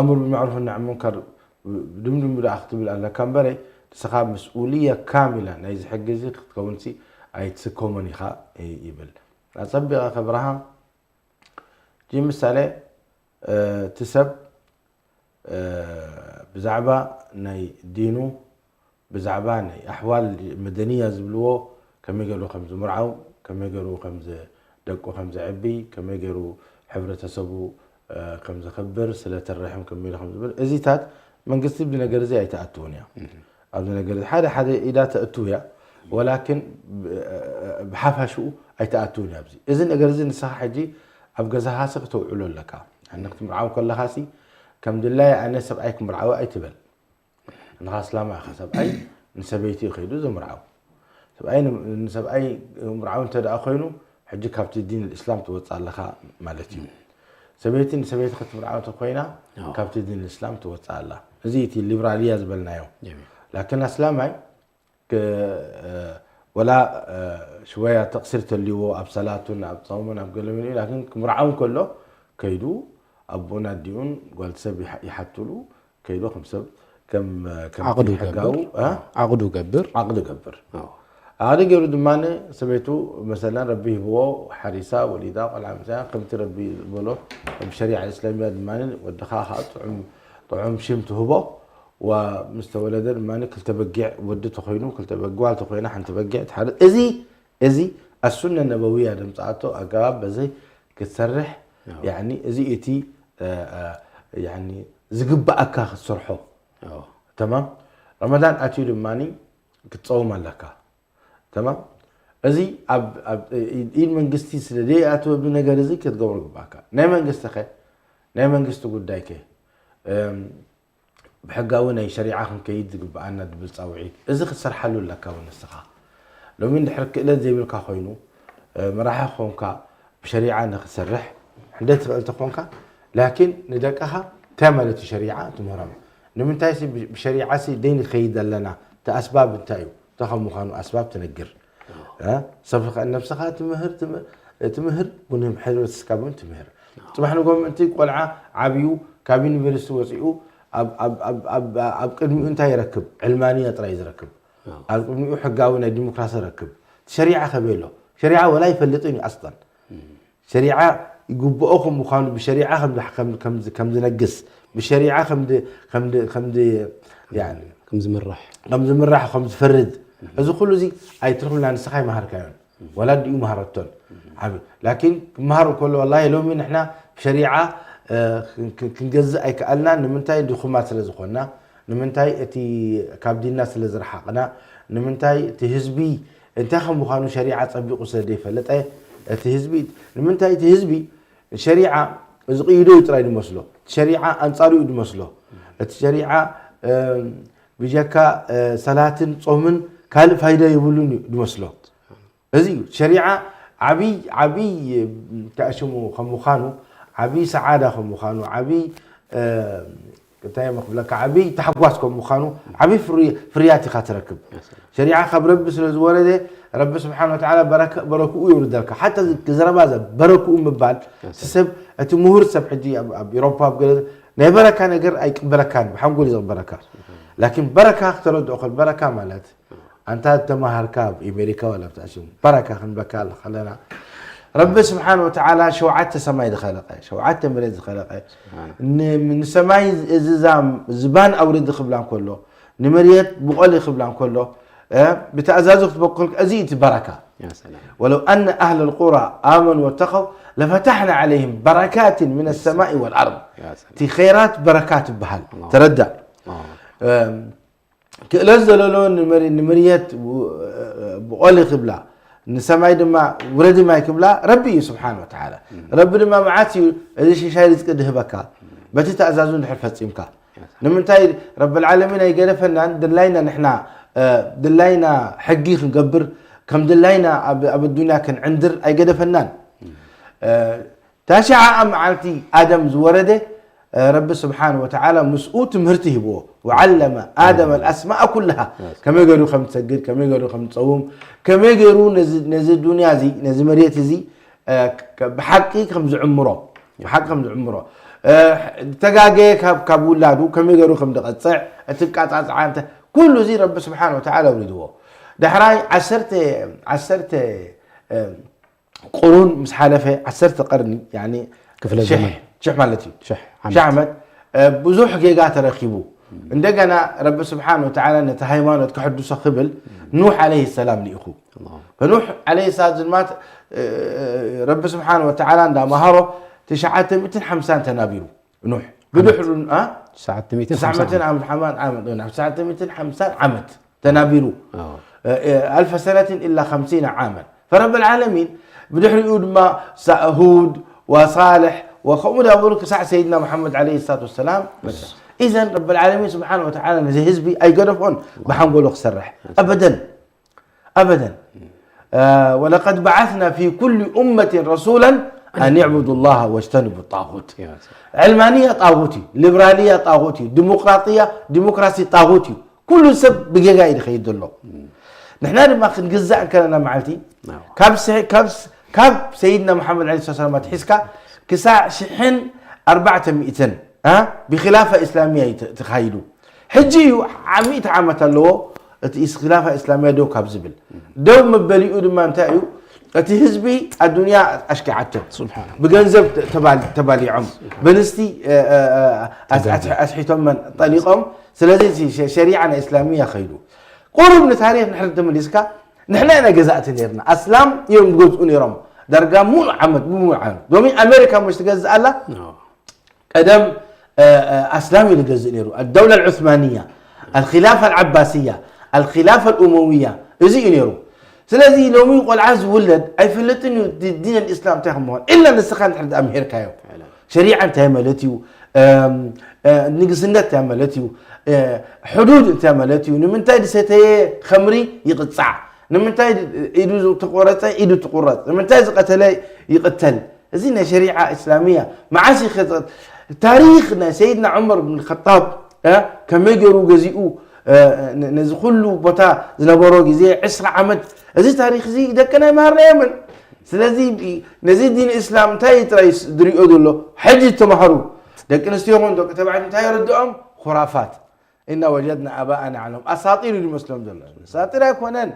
ኣምር ብማዕሩፍ ናዕ ሙንከር ድምድም ደኣ ክትብል ኣለካ እምበረ ንስኻ መስኡልያ ካሚላ ናይዚ ሕጊ እዚ ክትከውንሲ ኣይትስከሞን ኢኻ ይብል ኣጸቢቐ ከብርሃ ጂ ምሳሌ እቲ ሰብ ብዛዕባ ናይ ዲኑ ብዛዕባ ናይ ኣሕዋል መደንያ ዝብልዎ ከመይ ገይሩ ከም ዝምርዓው ከመይ ገይሩ ከም ደቁ ከም ዘዕቢ ከመይ ገይሩ ሕብረተሰቡ ከም ዘኽብር ስለ ተረሕም ከመይ ኢሉ ከም ዝብል እዚታት መንግስቲ ኣብዚ ነገር እዚ ኣይትኣትውን እያ ኣብዚ ነገር እዚ ሓደ ሓደ ኢዳ ተእትው እያ ወላኪን ብ-፣ ብሓፋሽኡ ኣይትኣትውን ኣብዚ። እዚ ነገር እዚ ንስኻ ሕጂ ኣብ ገዛኻሲ ክተውዕሎ ኣለካ። ኣነ ክትምርዓው ከለኻሲ ከም ድላይ ኣነ ሰብኣይ ክምርዓዊ ኣይትበል። ንኻ እስላማ ኢኻ፣ ሰብኣይ ንሰበይቲ እዩ ከይዱ ዝምርዓው። ሰብኣይ ን-፣ ንሰብኣይ ምርዓው እንተ ደኣ ኮይኑ፣ ሕጂ ካብቲ ዲን እስላም ትወጽእ ኣለኻ ማለት እዩ። ሰበይቲ ንሰበይቲ ክትምርዓው እንተ ኮይና፣ ኣዎ። ካብቲ ዲን እስላም ትወጽእ ኣላ። እዚ እቲ ሊብራልያ ዝበልናዮ። ጀሚል። ላኪን ኣስላማይ ክ-፣ እ፣ ወላ፣ እ፣ ሽወያ ተቕሲር ተልይዎ ኣብ ሰላቱን ኣብ ጾሙን ኣብ ገለ መሊኡ፣ ላኪን ክምርዓው እንከሎ ከይዱ ኣቦኡን ኣዲኡን ጓል ሰብ ይሓ-፣ ይሓትሉ፣ ከይዱ ከም ሰብ ከም፣ ከም ዓቕዱ ሕጋዊ፣ ገብር። እ? ዓቕዱ ገብር። ዓቕዱ ገብር። ኣዎ። ዓቕዲ ገይሩ ድማ ሰበይቱ መሰለን ረቢ ሂብዎ ሓሪሳ ወሊዳ ቆልዓ ምፅኣ ከምቲ ረቢ ዝበሎ ብሸሪዓ እስላሚያ ድማ ወድኻ ከዓ ጥዑም፣ ጥዑም ሽም ትህቦ። ዋ ምስ ተወለደ ድማ ክልተ በጊዕ ወዲ ተኮይኑ፣ ክልተ በጊዕ ጓል ተኮይና ሓንቲ በጊዕ ትሓርድ። እዚ፣ እዚ ኣሱነ ነበዊያ ደምፃኣቶ ኣገባብ በዚ ክትሰርሕ፣ ኣዎ። ያኒ እዚ እቲ፣ እ፣ እ፣ ያኒ ዝግባኣካ ክትሰርሖ። ኣዎ። ተማም። ረመዳን ኣትዩ ድማ ክትፀውም ኣለካ። ተማም። እዚ ኣብ፣ ኣብ ኢድ መንግስቲ ስለ ዘይኣተወ ብነገር እዚ ክትገብሮ ግባኣካ። ናይ መንግስቲ ከ? ናይ መንግስቲ ጉዳይ ከ? እም፣ ብሕጋዊ ናይ ሸሪዓ ክንከይድ ዝግባኣና ድብል ጻውዒት። እዚ ክትሰርሓሉ ኣለካ እውን ንስኻ። ሎሚ እንድሕር ክእለት ዘይብልካ ኮይኑ፣ እ፣ መራሒ ክኾንካ ብሸሪዓ ንክትሰርሕ እንደ ትኽእል ተኾንካ፣ ላኪን ንደቅኻ እንታይ ማለት እዩ ሸሪዓ ትምህሮም። ንምንታይ ሲ ብ-፣ ብሸሪዓ ሲ ደይ ንኸይድ ኣለና? እቲ ኣስባብ እንታይ እዩ? እንታይ ከም ምዃኑ ኣስባብ ትነግር። እ? ሰብኻ ነብስኻ ትምህር፣ ትምህር፣ ትምህር፣ ቡን ሕብረተሰብካ እውን ትምህር። ጽባሕ ንጎ ምእንቲ ቆልዓ ዓብዩ ካብ ዩኒቨርሲቲ ወጺኡ ኣብ፣ ኣብ፣ ኣብ፣ ኣብ፣ ኣብ ቅድሚኡ እንታይ ይረክብ? ዕልማንያ ጥራይ እዩ ዝረክብ። ኣዎ። ኣብ ቅድሚኡ ሕጋዊ ናይ ዲሞክራሲ ረክብ። ሸሪዓ ከበይ ኣሎ? ሸሪዓ ወላ ይፈልጥን እዩ ኣስላን። እም። ሸሪዓ ይግብኦ ከም ምዃኑ፣ ብሸሪዓ ከም፣ ከም፣ ከም፣ ከም ዝነግስ፣ ብሸሪዓ ከም ድ-፣ ከም ድ-፣ ከም ድ-፣ ያኒ ከም ዝምራሕ። ከም ዝምራሕ፣ ከም ዝፈርድ። እም። እዚ ኩሉ እዚ ኣይትርኽብና፣ ንስኻ ኣይመሃርካዮን። ወላ ኣዲኡ መሃረቶን። ዓቢ። ላኪን ክመሃር ከሎ፣ ወላሂ ሎሚ ንሕና ብሸሪዓ፣ እ፣ ክን-፣ ክን-፣ ክንገዝእ ኣይከኣልናን። ንምንታይ? ድኹማት ስለ ዝኾንና። ንምንታይ? እቲ ካብ ዲንና ስለ ዝረሓቕና። ንምንታይ? እቲ ህዝቢ እንታይ ከም ምዃኑ ሸሪዓ ጸቢቑ ስለ ዘይፈለጠ፣ እቲ ህዝቢ፣ ንምንታይ? እቲ ህዝቢ ሸሪዓ ዝቕይዶ እዩ ጥራይ ዝመስሎ። እቲ ሸሪዓ ኣንጻሩ እዩ ዝመስሎ። እቲ ሸሪዓ፣ እ፣ ብጀካ፣ እ፣ ሰላትን ጾምን ካልእ ፋይዳ የብሉን እዩ ዝመስሎ። እዚ እዩ። ሸሪዓ ዓብይ፣ ዓብይ፣ እንታይ ሽሙ ከም ምዃኑ፣ ዓብይ ሰዓዳ ከም ምዃኑ፣ ዓብይ፣ እ፣ እንታይ እየ ክብለካ፣ ዓብይ ታሕጓስ ከም ምዃኑ፣ ዓብይ ፍሪ-፣ ፍርያት ኢኻ ትረክብ። ያ ሰላም። ሸሪዓ ካብ ረቢ ስለ ዝወረደ፣ ረቢ ስብሓን ወተዓላ በረከ-፣ በረክኡ የውርደልካ። ሓታ እዚ ዘረባ ዘ-፣ በረክኡ ምባል፣ ያ ሰላም። እቲ ሰብ፣ እቲ ምሁር ሰብ ሕጂ ኣብ፣ ኣብ ኤሮፓ ኣብ ገለ ናይ በረካ ነገር ኣይቅበለካን፣ ብሓንጎል እዩ ዝቕበለካ። ላኪን በረካ ክተረድኦ ከል-፣ በረካ ማለት ኣንታ ተማሃርካ ኣብ ኣሜሪካ ወላ ኣብ ተኣሽሙ በረካ ክንበካ ከለና፣ ረቢ ስብሓን ወተዓላ ሸውዓተ ሰማይ ዝኸለቐ፣ ሸውዓተ መሬት ዝኸለቐ፣ ስብሓን። ን-፣ ንሰማይ እዚ ዛም-፣ ዝባን ኣውርድ ክብላ እንከሎ፣ ንመሬት ብቆል ክብላ እንከሎ፣ እ፣ ብተኣዛዙ ክትበኩል፣ እዚ እዩ እቲ በረካ። ያ ሰላም። ወለው ኣነ ኣህለ ልቁራ ኣመኑ ወተኸው ለፈታሕና ዓለይህም በረካትን ምን ሰማኢ ወልኣርድ። ያ ሰላም። እቲ ኸይራት በረካ ትበሃል። ኣላሁ። ተረዳእ። ኣላሁ። እም፣ ክእለት ዘለሎ ንመሪ-፣ ንምርየት ው-፣ ብቆሊ ክብላ፣ ንሰማይ ድማ ውረዲ ማይ ክብላ ረቢ እዩ ስብሓን ወተዓላ። እም። ረቢ ድማ መዓት እዩ እዚ ሽሻይ ርዝቂ ድህበካ፣ በቲ ተኣዛዙ እንድሕር ፈጺምካ። ያ ሰላም። ንምንታይ ረቢ ልዓለሚን ኣይገደፈናን? ድላይና ንሕና፣ እ፣ ድላይና ሕጊ ክንገብር፣ ከም ድላይና ኣብ፣ ኣብ ኣዱንያ ክንዕንድር ኣይገደፈናን። እም። እ፣ ታሽዓኣ መዓልቲ ኣደም ዝወረደ፣ እ፣ ረቢ ስብሓን ወተዓላ ምስኡ ትምህርቲ ሂብዎ። ወዓለመ ኣደም ኣልኣስማእ ኩልሃ። ያ ሰላም። ከመይ ገይሩ ከም ትሰግድ፣ ከመይ ገይሩ ከም ትጸውም፣ ከመይ ገይሩ ነዚ፣ ነዚ ዱንያ እዚ፣ ነዚ መሬት እዚ፣ እ፣ ከ-፣ ብሓቂ ከም ዝዕምሮ፣ ብሓቂ ከም ዝዕምሮ፣ እ፣ ዝተጋገየ ካብ፣ ካብ ውላዱ ከመይ ገይሩ ከም ዝቐጽዕ፣ እቲ ቃጻጽዓ እንተ-፣ ኩሉ እዚ ረቢ ስብሓን ወተዓላ ኣውሪድዎ። ዳሕራይ ዓሰርተ፣ ዓሰርተ፣ እ፣ ቁሩን ምስ ሓለፈ፣ ዓሰርተ ቀርኒ፣ ያኒ ክፍለ ሽሕ፣ ዘመን። ሽሕ ማለት እዩ። ሽሕ ዓመት። ሽሕ ዓመት፣ እ፣ ብዙሕ ጌጋ ተረኪቡ። እንደገና ረቢ ስብሓን ወተዓላ ነቲ ሃይማኖት ከሕድሶ ክብል ኑሕ ዓለይሂ ሰላም ልኢኹ። ኣላሁ። ፈኑሕ ዓለይሂ ሰላም ድማ፣ እ፣ ረቢ ስብሓን ወተዓላ እንዳመሃሮ ትሽዓተ ሚእትን ሓምሳን ተናቢሩ። ኑሕ። ዓመት። ብድሕሩ፣ አ? ትሽዓተ ሚእትን ሓምሳን ትሽዓተ ሚእትን ዓመት። ዓመት፣ ዓመት፣ ዓመት፣ ትሽዓተ ሚእትን ሓምሳን ዓመት ተናቢሩ። ኣዎ። ألف سنة إلا خمسين عاما فرب العالمين ብድሕሪኡ ድማ ሳእ ሁድ ወሳልሕ ወከምኡ ዳበሉ ክሳዕ ሰይድና መሓመድ ዓለይሂ ሰላቱ ወሰላም መጸ። ኢዘን ረብ ልዓለሚን ስብሓን ወተዓላ ነዚ ህዝቢ ኣይገደፎን ብሓንጎሎ ክሰርሕ ኣበደን ኣበደን። ولقد بعثنا في كل أمة رسولا أن اعبدوا الله واجتنبوا الطاغوت። ዕልማንያ ጣጉት እዩ፣ ሊብራልያ ጣጉት እዩ፣ ዲሞክራጥያ ዲሞክራሲ ጣጉት እዩ። ኩሉ ሰብ ብጌጋ እዩ ዝኸይድ ዘሎ። ንሕና ድማ ክንግዛእ እንከለና መዓልቲ ካብ ሰ- ካብ ስ- ካብ ሰይድና መሓመድ ዓለይሂ ሰላም ኣትሒዝካ ክሳዕ ሽሕን ኣርባዕተ ሚእትን ኣ ብኺላፋ ኢስላሚያ እዩ ተ- ተኻይዱ። ሕጂ እዩ ዓ- ሚእቲ ዓመት ኣለዎ እቲ ኢስ- ኺላፋ ኢስላሚያ ደው ካብ ዝብል። ደው መበሊኡ ድማ እንታይ እዩ? እቲ ህዝቢ ኣዱንያ ኣሽኪዓቶ፣ ስብሓን ብገንዘብ ተባል- ተባሊዖም፣ በንስቲ እ- እ- እ- ኣስ- ኣስ- ኣስሒቶመን ጠሊቖም። ስለዚ እቲ ሸ- ሸሪዓ ናይ ኢስላሚያ ኸይዱ። ቁሩብ ንታሪኽ ንሕር ተመሊስካ ንሕና ኢና ገዛእቲ ነርና። ኣስላም እዮም ዝገዝኡ ነይሮም። ዳርጋ ሙሉእ ዓመት ብሙሉእ ዓመት ሎሚ ኣሜሪካ መሽ ትገዝእ ኣላ። ቀደም ኣስላም እዩ ዝገዝእ ነይሩ። ኣደውላ ልዑስማንያ፣ ኣልኪላፋ ኣልዓባስያ፣ ኣልኪላፋ ኣልኡመውያ፣ እዚ እዩ ነይሩ። ስለዚ ሎሚ ቆልዓ ዝውለድ ኣይፈልጥን እዩ ዲ- ዲን ኣልእስላም እንታይ ከም ምዃን ኢላ ንስኻ እንድሕር ደኣ ምሄርካዮ። ሸሪዓ እንታይ ማለት እዩ? እም፣ እ፣ ንግስነት እንታይ ማለት እዩ? እ፣ ሕዱድ እንታይ ማለት እዩ? ንምንታይ ዝሰተየ ኸምሪ ይቕጻዕ? ንምንታይ ኢዱ ተቆረጸ ኢዱ ትቁረጽ? ንምንታይ ዝቐተለ ይቕተል? እዚ ናይ ሸሪዓ እስላሚያ መዓስ እዩ ከ- ታሪኽ ናይ ሰይድና ዑመር ብን ኸጣብ እ፣ ከመይ ገይሩ ገዚኡ እ፣ ነ- ነዚ ኩሉ ቦታ ዝነበሮ ግዜ ዕስራ ዓመት እዚ ታሪኽ እዚ ደቅና ይመሃርና የምን። ስለዚ ነዚ ዲን እስላም እንታይ ጥራይ ዝሪኦ ዘሎ ሕጂ ተማሃሩ ደቂ ኣንስትዮ ኹን ደቂ ተባዕት እንታይ የረድኦም ኩራፋት እና ወጀድና ኣባኣና ዓለም ኣሳጢር እዩ ዝመስሎም ዘሎ ኣሳጢር ኣይኮነን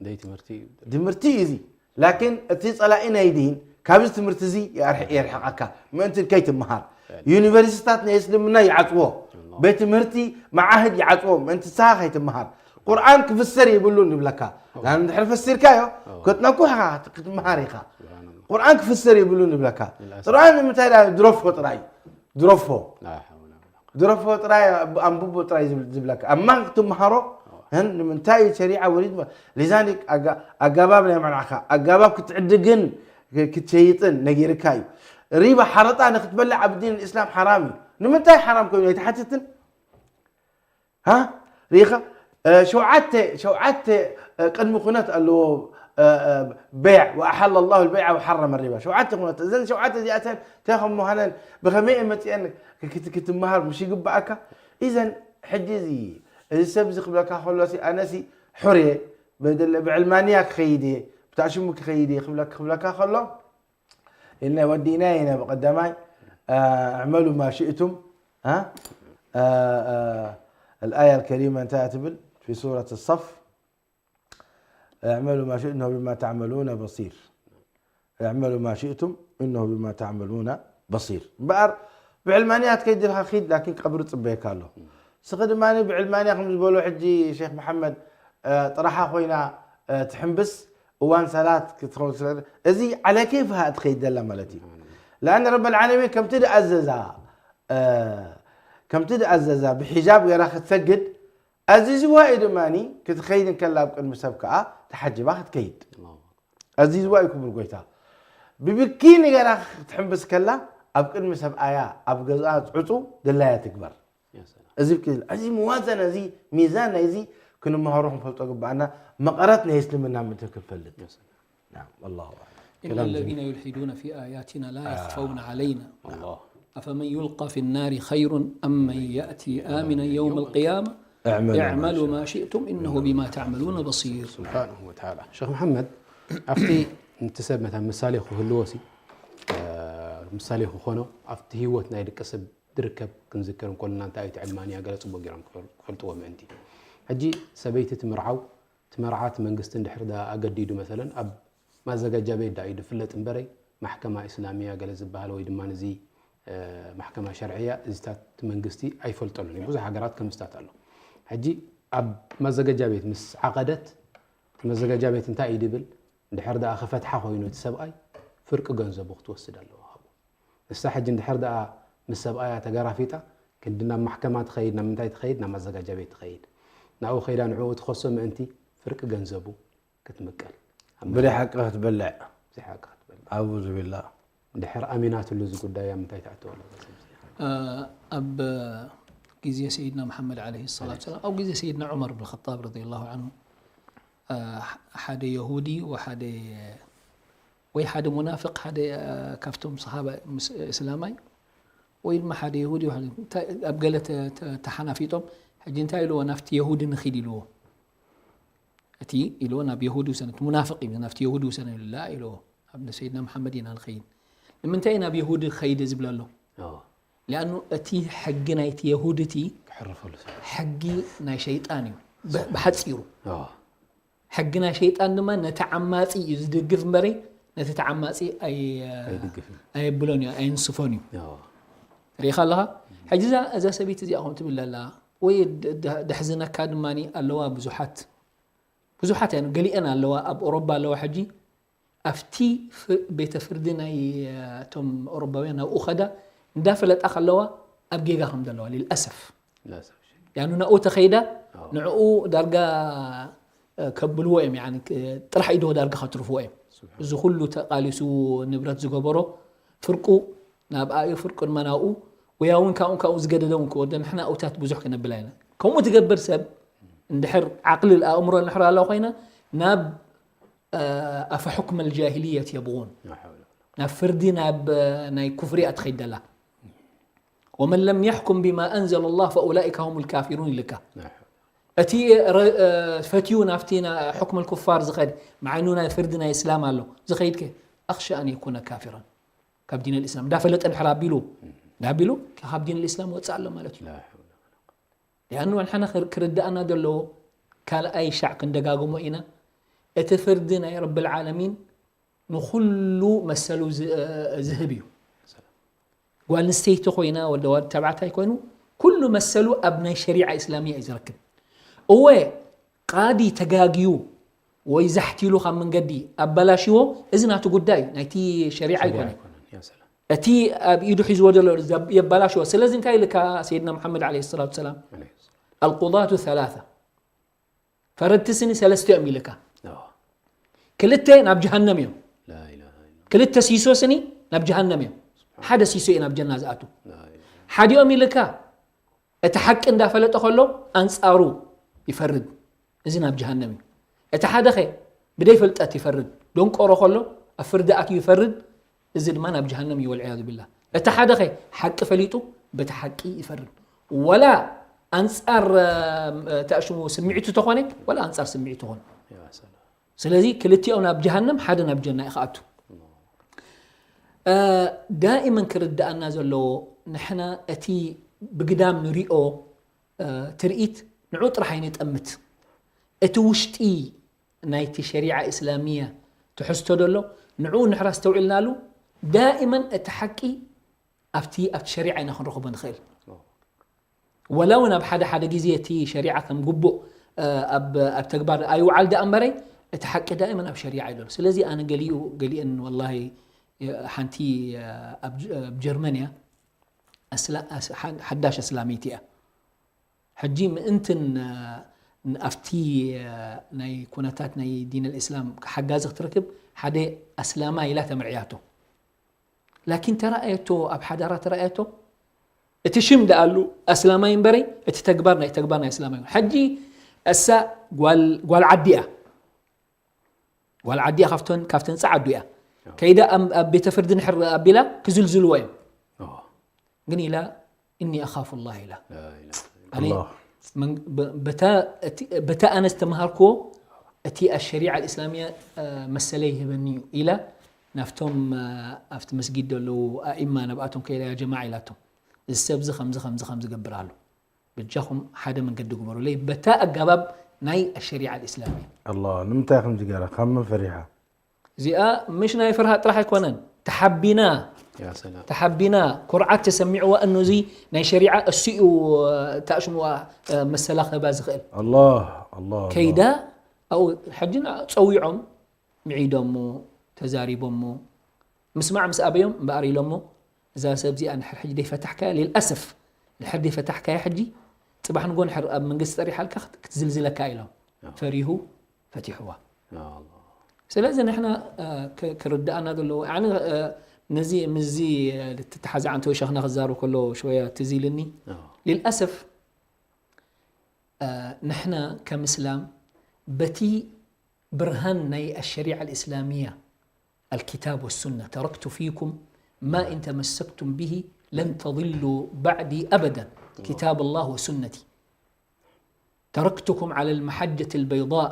ደይ ትምህርቲ እዩ ትምህርቲ እዩ እዚ ላኪን እቲ ጸላኢ ናይ ዲን ካብዚ ትምህርቲ እዚ የርሕ- የርሕቐካ ምእንቲ ከይትምሃር ዩኒቨርሲታት ናይ እስልምና ይዓጽዎ ቤት ትምህርቲ መዓህድ ይዓጽዎ ምእንቲ ንስኻ ከይትምሃር ቁርኣን ክፍሰር የብሉን ይብለካ ዛን እንድሕር ፈሲርካዮ ክትነኩሕ ኢኻ ክትምሃር ኢኻ ቁርኣን ክፍሰር የብሉን ይብለካ ቁርኣን ንምንታይ ድረፎ ጥራይ ድረፎ ድረፎ ጥራይ ኣንብቦ ጥራይ ዝብል- ዝብለካ ኣብ ማን ክትምሃሮ ን ንምንታይ እዩ ሸሪዓ ወሪድ ሊዛሊክ ኣጋ- ኣጋባብ ናይ መርዓኻ ኣጋባብ ክትዕድግን ክ- ክትሸይጥን ነጊርካ እዩ ሪባ ሓረጣ ንክትበልዕ ኣብ ዲን እስላም ሓራም እዩ ንምንታይ ሓራም ኮይኑ ኣይትሓትትን ሃ ሪኢኻ እ፣ ሸውዓተ ሸውዓተ እ፣ ቅድሚ ኩነት ኣለዎ እ፣ እ፣ በይዕ ወኣሓለ ላሁ ልበይዓ ወሓረመ ሪባ ሸውዓተ ኩነት እዘን ሸውዓተ እዚኣተን እንታይ ከም ምዃነን ብኸመይ እየ መፅአን ክት- ክትመሃር ምሽ ይግበኣካ ኢዘን ሕጂ እዚ እዚ ሰብ እዚ ክብለካ ከሎ ሲ ኣነሲ ሕር እየ ብዕልማንያ ክኸይድ እየ ብታሽሙ ክኸይድ እየ ክብለካ ከሎ ኢልና ወዲእና ኢና ብቀዳማይ ኣዕመሉ ማ ሽእቱም الآية الكريمة انتهت بال في سورة الصف اعملوا ما شئتم إنه بما تعملون بصير اعملوا ما شئتم إنه بما تعملون بصير እምበኣር ብዕልማንያ ትከይድ ኢልካ ኪድ ላኪን ቀብሪ ፅበየካ ኣሎ ስኺ ድማ ብዕልማንያ ከም ዝበሎ ሕጂ ሼክ መሓመድ ጥራሓ ኮይና ትሕንብስ እዋን ሰላት ክትኸውን ስለ እዚ ዓለ ኬፍሃ ትኸይድ ዘላ ማለት እዩ ለኣን ረብ ልዓለሚን ከምቲ ድኣዘዛ ከምቲ ድኣዘዛ ብሒጃብ ገይራ ክትሰግድ ኣዚዝዋ እዩ ድማ ክትኸይድ እንከላ ኣብ ቅድሚ ሰብ ከዓ ተሓጅባ ክትከይድ ኣዚዝዋ እዩ ክቡር ጎይታ ብብኪ ንገራ ክትሕንብስ ከላ ኣብ ቅድሚ ሰብኣያ ኣብ ገዝኣ ዕፁ ድላያ ትግበር እዚ ብክል እዚ መዋዘን እዚ ሚዛን ናይዚ ክንመሃሮ ክንፈልጦ ግባኣና መቐረት ናይ እስልምና ምእንቲ ክንፈልጥ ናም ኣላሁ ኣዕለም إن الذين يلحدون في آياتنا لا يخفون علينا أفمن يلقى في النار خير أم من يأتي آمنا يوم القيامة اعملوا ما شئتم إنه بما تعملون بصير ስብሓንሁ ወተዓላ ሸክ መሓመድ ኣብቲ ነቲ ሰብ መታ ምሳሌ ክህልዎ ሲ ምሳሌ ክኾኖ ኣብቲ ህይወት ናይ ደቂ ሰብ ዝርከብ ክንዝክር እንኮልና እንታይ እቲ ዕልማንያ ገለ ፅቡቅ ገይሮም ክፈልጥዎ ምእንቲ ሕጂ ሰበይቲ ትምርዓው ትመርዓት መንግስቲ እንድሕር ዳ ኣገዲዱ መሰለን ኣብ ማዘጋጃ ቤት ዳ እዩ ድፍለጥ እምበረይ ማሕከማ እስላሚያ ገለ ዝበሃል ወይ ድማ እዚ ማሕከማ ሸርዕያ እዚታት መንግስቲ ኣይፈልጠሉን እዩ ብዙሕ ሃገራት ከምስታት ኣሎ ሕጂ ኣብ ማዘጋጃ ቤት ምስ ዓቀደት እቲ መዘጋጃ ቤት እንታይ እዩ ድብል እንድሕር ዳ ክፈትሓ ኮይኑ እቲ ሰብኣይ ፍርቂ ገንዘቡ ክትወስድ ኣለዎ ንሳ ሕጂ እንድሕር ደኣ ምስ ሰብኣያ ተገራፊጣ ክንዲ ናብ ማሕከማ ትኸይድ ናብ ምንታይ ትኸይድ ናብ ማዘጋጃ ቤት ትኸይድ ናብኡ ከይዳ ንዕኡ ትኸሶ ምእንቲ ፍርቂ ገንዘቡ ክትምቀል። ኣብ ብደይ ሓቂ ክትበልዕ። ብዘይ ሓቂ ክትበልዕ። ኣዑዙ ቢላ። ድሕር ኣሚናትሉ እዚ ጉዳይ ኣብ ምንታይ ትኣትወሉ? ኣብ ግዜ ሰይድና መሓመድ ዓለይሂ ሰላቱ ሰላም፣ ኣብ ግዜ ሰይድና ዑመር ብን ኸጣብ ረዲየላሁ ዓንሁ፣ ሓደ የሁዲ ወሓደ ወይ ሓደ ሙናፍቅ፣ ሓደ ካብቶም ሰሃባ ምስ እስላማይ ወይ ድማ ሓደ የሁዲ፣ ሓደ እንታይ ኣብ ገለ ተ- ተ- ተሓናፊጦም፣ ሕጂ እንታይ ኢልዎ? ናብቲ የሁዲ ንኺድ ኢልዎ። እቲ ኢልዎ ናብ የሁዲ ውሰነ፣ እቲ ሙናፍቅ እዩ፣ ናብቲ የሁዲ ውሰነ ኢሉ፣ ላ ኢልዎ፣ ኣብ ሰይድና መሓመድ ኢና ንኸይድ። ንምንታይ ናብ የሁዲ ኸይድ ዝብለ ኣሎ? ኦ፣ ሊኣኑ እቲ ሕጊ ናይቲ የሁዲ እቲ ክሕርፈሉ ሰብ። ሕጊ ናይ ሸይጣን እዩ። ብ- ብሓፂሩ ኦ፣ ሕጊ ናይ ሸይጣን ድማ ነቲ ዓማፂ እዩ ዝድግፍ እምበረይ ነቲ ተዓማፂ ኣይ- ኣይድግፍን። ኣየብሎን እዩ፣ ኣየንስፎን እዩ። ኦ፣ ርኢኻ ኣለኻ? ሕጂ እዛ እዛ ሰበይቲ እዚኣ ከም ትብል ኣላ ወይ ድ- ድ- ደሕዝነካ ድማ ኣለዋ ብዙሓት ብዙሓት እየን ገሊአን ኣለዋ ኣብ ኦሮባ ኣለዋ። ሕጂ ኣብቲ ፍ- ቤተ ፍርዲ ናይ እቶም ኦሮባውያን ናብኡ ኸዳ እንዳፈለጣ ከለዋ ኣብ ጌጋ ከም ዘለዋ ልልኣሰፍ ላሰብ ሸ- ያኑ ናብኡ ተኸይዳ ንዕኡ ዳርጋ ከብልዎ እዮም። ያኒ ጥራሕ ኢዶ ዳርጋ ከትርፍዎ እዮም። እዚ ኩሉ ተቃሊሱ ንብረት ዝገበሮ ፍርቁ ናብ ኣዩ ፍርቁ ድማ ናብኡ ወያ እውን ካብኡ ካብኡ ዝገደደ እውን ክወደ ንሕና ኣውታት ብዙሕ ክነብላ ኢና። ከምኡ ትገብር ሰብ እንድሕር ዓቅሊ ኣእምሮ እንድሕር ኣለዋ ኮይና ናብ ኣፈ ሕክመ ልጃሂልየት የብغون ናብ ፍርዲ ናብ ናይ ኩፍሪ እያ ትኸይድ ዘላ። ومن لم يحكم بما أنزل الله فأولئك هم الكافرون ኢልካ። እቲ ፈትዩ ናብቲ ሕክም ኩፋር ዝኸድ መዓይኑ ናይ ፍርዲ ናይ እስላም ኣሎ ዝኸይድ ከ ኣኽሻ ኣን የኩነ ካፊራን ካብ ዲን ልእስላም እንዳፈለጠ ድሕር ኣቢሉ እንዳቢሉ ካብ ዲን ልእስላም ወፅእ ኣሎ ማለት እዩ። ሊኣኑ ንሕና ክርድኣና ዘለዎ ካልኣይ ሻዕ ክንደጋግሞ ኢና። እቲ ፍርዲ ናይ ረቢ ልዓለሚን ንኩሉ መሰሉ ዝህብ እዩ። ጓል ኣንስተይቲ ኮይና ወዲ ተባዕታይ ኮይኑ ኩሉ መሰሉ ኣብ ናይ ሸሪዓ እስላሚያ እዩ ዝረክብ። እወ ቃዲ ተጋግዩ ወይ ዛሕት ኢሉ ካብ መንገዲ ኣበላሽዎ እዚ ናቱ ጉዳይ እዩ፣ ናይቲ ሸሪዓ ኣይኮነን። እቲ ኣብ ኢዱ ሒዝዎ ዘሎ የበላሽዎ። ስለዚ እንታይ ኢልካ ሰይድና ሙሓመድ ዓለይሂ ሰላቱ ሰላም ኣልቁዳቱ ሰላሳ ፈረድቲ ስኒ ሰለስተ እዮም ኢልካ። ክልተ ናብ ጀሃነም እዮም። ክልተ ሲሶ ስኒ ናብ ጀሃነም እዮም። ሓደ ሲሶ እዩ ናብ ጀና ዝኣቱ። ሓዲኦም ኢልካ እቲ ሓቂ እንዳፈለጠ ከሎ ኣንፃሩ ይፈርድ። እዚ ናብ ጀሃነም እዩ። እቲ ሓደኸ ብደይ ፍልጠት ይፈርድ። ደንቆሮ ከሎ ኣብ ፍርዲ ኣትዩ ይፈርድ። እዚ ድማ ናብ ጀሃነም እዩ ወልዕያዙ ቢላ። እቲ ሓደኸ ሓቂ ፈሊጡ በቲ ሓቂ ይፈርድ። ወላ ኣንፃር ተእሽሙ ስምዒቱ ተኾነ ወላ ኣንፃር ስምዒቱ ኾነ። ስለዚ ክልቲኦም ናብ ጀሃነም ሓደ ናብ ጀና እዩ ክኣቱ። ዳኢመን ክርድኣና ዘለዎ ንሕና እቲ ብግዳም ንሪኦ ትርኢት ንዑ ጥራሕ ኣይነጠምት። እቲ ውሽጢ ናይቲ ሸሪዓ እስላሚያ ትሕዝቶ ደሎ ንዑ ንሕራ ኣስተውዒልናሉ ዳኢመን እቲ ሓቂ ኣብቲ ኣብቲ ሸሪዓ ኢና ክንረኽቦ ንኽእል። ወላ እውን ኣብ ሓደ ሓደ ግዜ እቲ ሸሪዓ ከም ግቡእ ኣብ ኣብ ተግባር ኣይውዓል ደኣ እምበረይ እቲ ሓቂ ዳኢመን ኣብ ሸሪዓ እዩ ዘሎ። ስለዚ ኣነ ገሊኡ ገሊአን ወላሂ ሓንቲ ኣብ ጀርመን እያ ኣስላ- ኣስ- ሓ- ሓዳሽ ኣስላመይቲ እያ። ሕጂ ምእንትን ኣብቲ ናይ ኩነታት ናይ ዲን ልእስላም ሓጋዚ ክትረክብ ሓደ ኣስላማ ኢላ ተመርዕያቶ። ላኪን ተረኣየቶ ኣብ ሓዳራ ተረኣየቶ እቲ ሽም ደኣሉ ኣስላማይ እምበረይ እቲ ተግባር ናይ ተግባር ናይ ኣስላማይ እዩ። ሕጂ እሳ ጓል ጓል ዓዲ እያ። ጓል ዓዲ እያ ካብተን ካብተን ፃዓዱ እያ። ከይዳ ኣብ ቤተ ፍርዲ ንሕር ኣቢላ ክዝልዝልዎ እዮም። ግን ኢላ እኒ ኣኻፉ ላህ ኢላ ኣነ በታ ኣነ ዝተምሃርክዎ እቲ ኣሸሪዓ ልእስላሚያ መሰለይ ይህበኒ እዩ ኢላ ናብቶም ኣብቲ መስጊድ ዘለዉ ኣኢማ ናብኣቶም ከይዳ ያ ጀማዓ ኢላቶም እዚ ሰብዚ ከምዚ ከምዚ ከምዚ ገብር ኣሎ በጃኹም ሓደ መንገዲ ግበሩለይ በታ ኣገባብ ናይ ኣሸሪዓ ልእስላሚያ። ኣላ ንምንታይ ከምዚ ገራ ካብ መን ፈሪሓ? እዚኣ ምሽ ናይ ፍርሃት ጥራሕ ኣይኮነን ተሓቢና ተሓቢና ኩርዓት ተሰሚዕዋ እኑ እዚ ናይ ሸሪዓ እሱ እዩ ተኣሽምዋ መሰላ ክህባ ዝኽእል ኣላህ ኣላህ ከይዳ ኣብኡ ሕጂ ጸዊዖም ምዒዶሞ ተዛሪቦሞ ምስማዕ ምስ ኣበዮም እምበኣር ኢሎሞ እዛ ሰብ እዚኣ ንሕር ሕጂ ደይፈታሕካያ ልልኣሰፍ ንሕር ደይፈታሕካያ ሕጂ ፅባሕ ንጎ ንሕር ኣብ መንግስቲ ፀሪሓልካ ክትዝልዝለካ ኢሎም ፈሪሁ ፈቲሕዋ። ስለዚ ንሕና ክርድኣና ዘለዎ፣ ነዚ ምዚ ልትተሓዚ ዓንተዊ ሸኽና ክዛረብ ከሎ ሸወያ ትዝ ኢልኒ። ሊልኣሰፍ ንሕና ከም እስላም በቲ ብርሃን ናይ ኣሸሪዓ ልእስላሚያ الكتاب والسنة تركت فيكم ما إن تمسكتم به لن تضلوا بعدي أبدا كتاب الله وسنتي تركتكم على المحجة البيضاء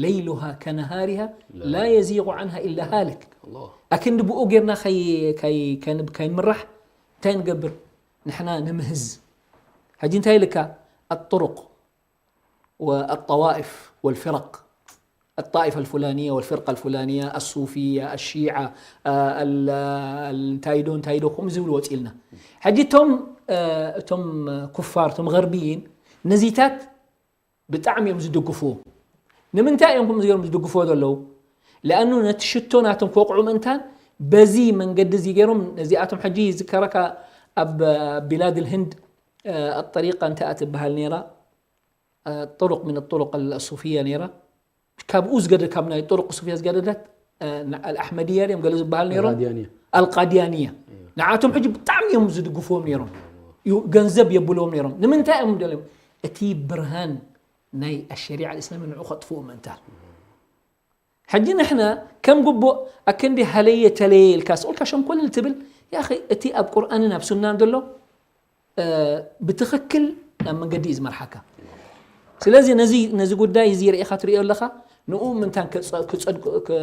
ليلها كنهارها لا يزيغ عنها إلا هالك. ኣክንዲ ብኡ ጌርና ከይንምራሕ እንታይ ንገብር? ንሕና ንምህዝ። ሕጂ እንታይ ኢልካ? الطرق والطوائف والفرق الطائفة الفلانية والفرقة الفلانية الصوفية الشيعة እንታይ ዶ እንታይ ዶ ከምኡ ዝብሉ ወፂልና። ሕጂ እቶም እቶም ኩፋር እቶም غربيين ነዚታት ብጣዕሚ እዮም ዝድግፍዎ። ንምንታይ እዮም ከምዚ ገይሮም ዝድግፍዎ ዘለዉ? لأنه ነቲ ሽቶ ናቶም ክወቕዑ ምእንታን በዚ መንገዲ እዚ ገይሮም ነዚኣቶም ሕጂ ይዝከረካ ኣብ بلاد الهند الطريقة እንታይ እያ ትበሃል ነይራ? طرق من الطرق الصوفية ነይራ። ካብኡ ዝገደደ ካብ ናይ طرق الصوفية ዝገደደት الأحمدية ድዮም ገለ ዝበሃል ነይሮም القاديانية. ንዓቶም ሕጂ ብጣዕሚ እዮም ዝድግፍዎም ነይሮም። ገንዘብ የብልዎም ነይሮም። ንምንታይ እዮም ደልዮም? እቲ ብርሃን ናይ ኣሸሪዓ ልእስላም ንዑ ከጥፍኡ ምእንታን። ሕጂ ንሕና ከም ግቡእ ኣክንዲ ሃለየ ተለየ ኢልካ ስቑልካ ሸንኮለል ትብል። ያኺ እቲ ኣብ ቁርኣንን ኣብ ሱናን ዘሎ ብትኽክል ናብ መንገዲ እዩ ዝመርሓካ። ስለዚ ነዚ ጉዳይ እዚ ርኢኻ ትሪኦ ኣለኻ። ንኡ ምንታን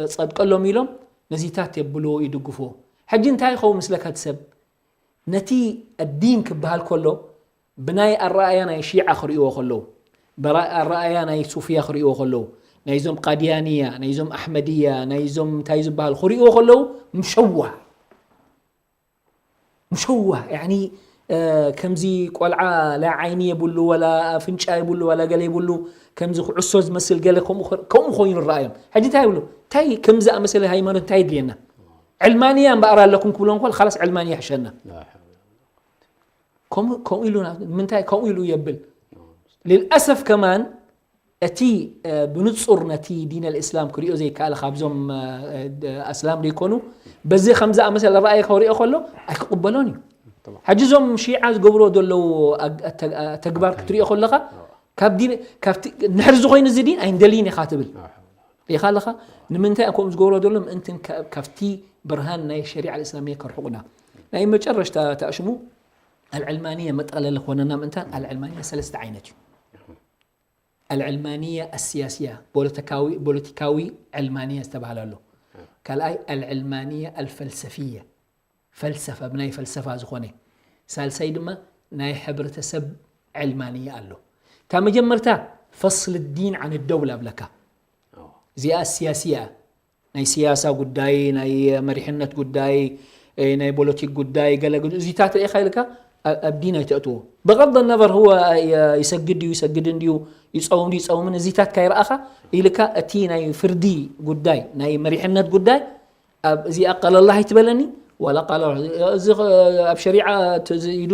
ክፀድቀሎም ኢሎም ነዚታት የብልዎ ይድግፍዎ። ሕጂ እንታይ ይኸውን ምስለካ እቲ ሰብ? ነቲ ኣዲን ክበሃል ከሎ ብናይ ኣረኣያ ናይ ሺዓ ክርእይዎ ከለዉ፣ ኣረኣያ ናይ ሱፍያ ክርእይዎ ከለዉ፣ ናይዞም ቃድያንያ፣ ናይዞም ኣሕመድያ፣ ናይዞም እንታይ ዝበሃሉ ክርእይዎ ከለዉ ምሸዋ ምሸዋ ያኒ ከምዚ ቆልዓ ላ ዓይኒ የብሉ ወላ ኣፍንጫ የብሉ ወላ ገለ የብሉ ከምዚ ኩዕሶ ዝመስል ገለ ከምኡ ኮይኑ ረኣዮም። ሕጂ እንታይ ይብሉ? እንታይ ከምዚ ኣመሰለ ሃይማኖት እንታይ ይድልየና? ዕልማንያ እምበኣር ኣለኩም ክብሎ እንኮል ካላስ ዕልማንያ ይሕሸና። ከምኡ ኢሉ ምንታይ ከምኡ ኢሉ የብል። ልልኣሰፍ ከማን እቲ ብንጹር ነቲ ዲን ኣልእስላም ክሪኦ ዘይከኣለ ካብዞም ኣስላም ዘይኮኑ በዚ ከም ዝኣመሰለ ረኣየ ክሪኦ ከሎ ኣይክቕበሎን እዩ። ሕጂ እዞም ሺዓ ዝገብርዎ ዘለዉ ተግባር ክትሪኦ ከለኻ ካብ ዲን ካብቲ ንሕርዚ ኮይኑ እዚ ዲን ኣይንደልይን ኢኻ ትብል ኢኻ ኣለኻ። ንምንታይ ከምኡ ዝገብርዎ ዘሎ ምእንትን ካብቲ ብርሃን ናይ ሸሪዓ ኣልእስላምያ ከርሕቑና። ናይ መጨረሽታ ተኣሽሙ ኣልዕልማንያ መጠቕለሊ ክኾነና ምእንታን ኣልዕልማንያ ሰለስተ ዓይነት እዩ። ኣልዕልማንያ ኣስያስያ ፖለቲካዊ ዕልማንያ ዝተባህለ ኣሎ። ካልኣይ ኣልዕልማንያ ኣልፈልሰፍያ ፈልሰፋ ብናይ ፈልሰፋ ዝኾነ። ሳልሳይ ድማ ናይ ሕብረተሰብ ዕልማንያ ኣሎ። እታ መጀመርታ ፈስል ዲን ዓን ደውላ እብለካ። እዚኣ ኣስያስያ ናይ ስያሳ ጉዳይ ናይ መሪሕነት ጉዳይ ናይ ፖለቲክ ጉዳይ ገለ እዚታት ርኢኻ ኢልካ ኣብ ዲን ኣይተእትዎ። ብغض النظر هو ይሰግድ ድዩ ይሰግድን ድዩ ይፀውም ድዩ ይፀውምን እዚታት ካይረኣኻ ኢልካ እቲ ናይ ፍርዲ ጉዳይ ናይ መሪሕነት ጉዳይ ኣብ እዚኣ ቃል ኣላህ ኣይትበለኒ ዋላ ቃል እዚ ኣብ ሸሪዓ ኢዱ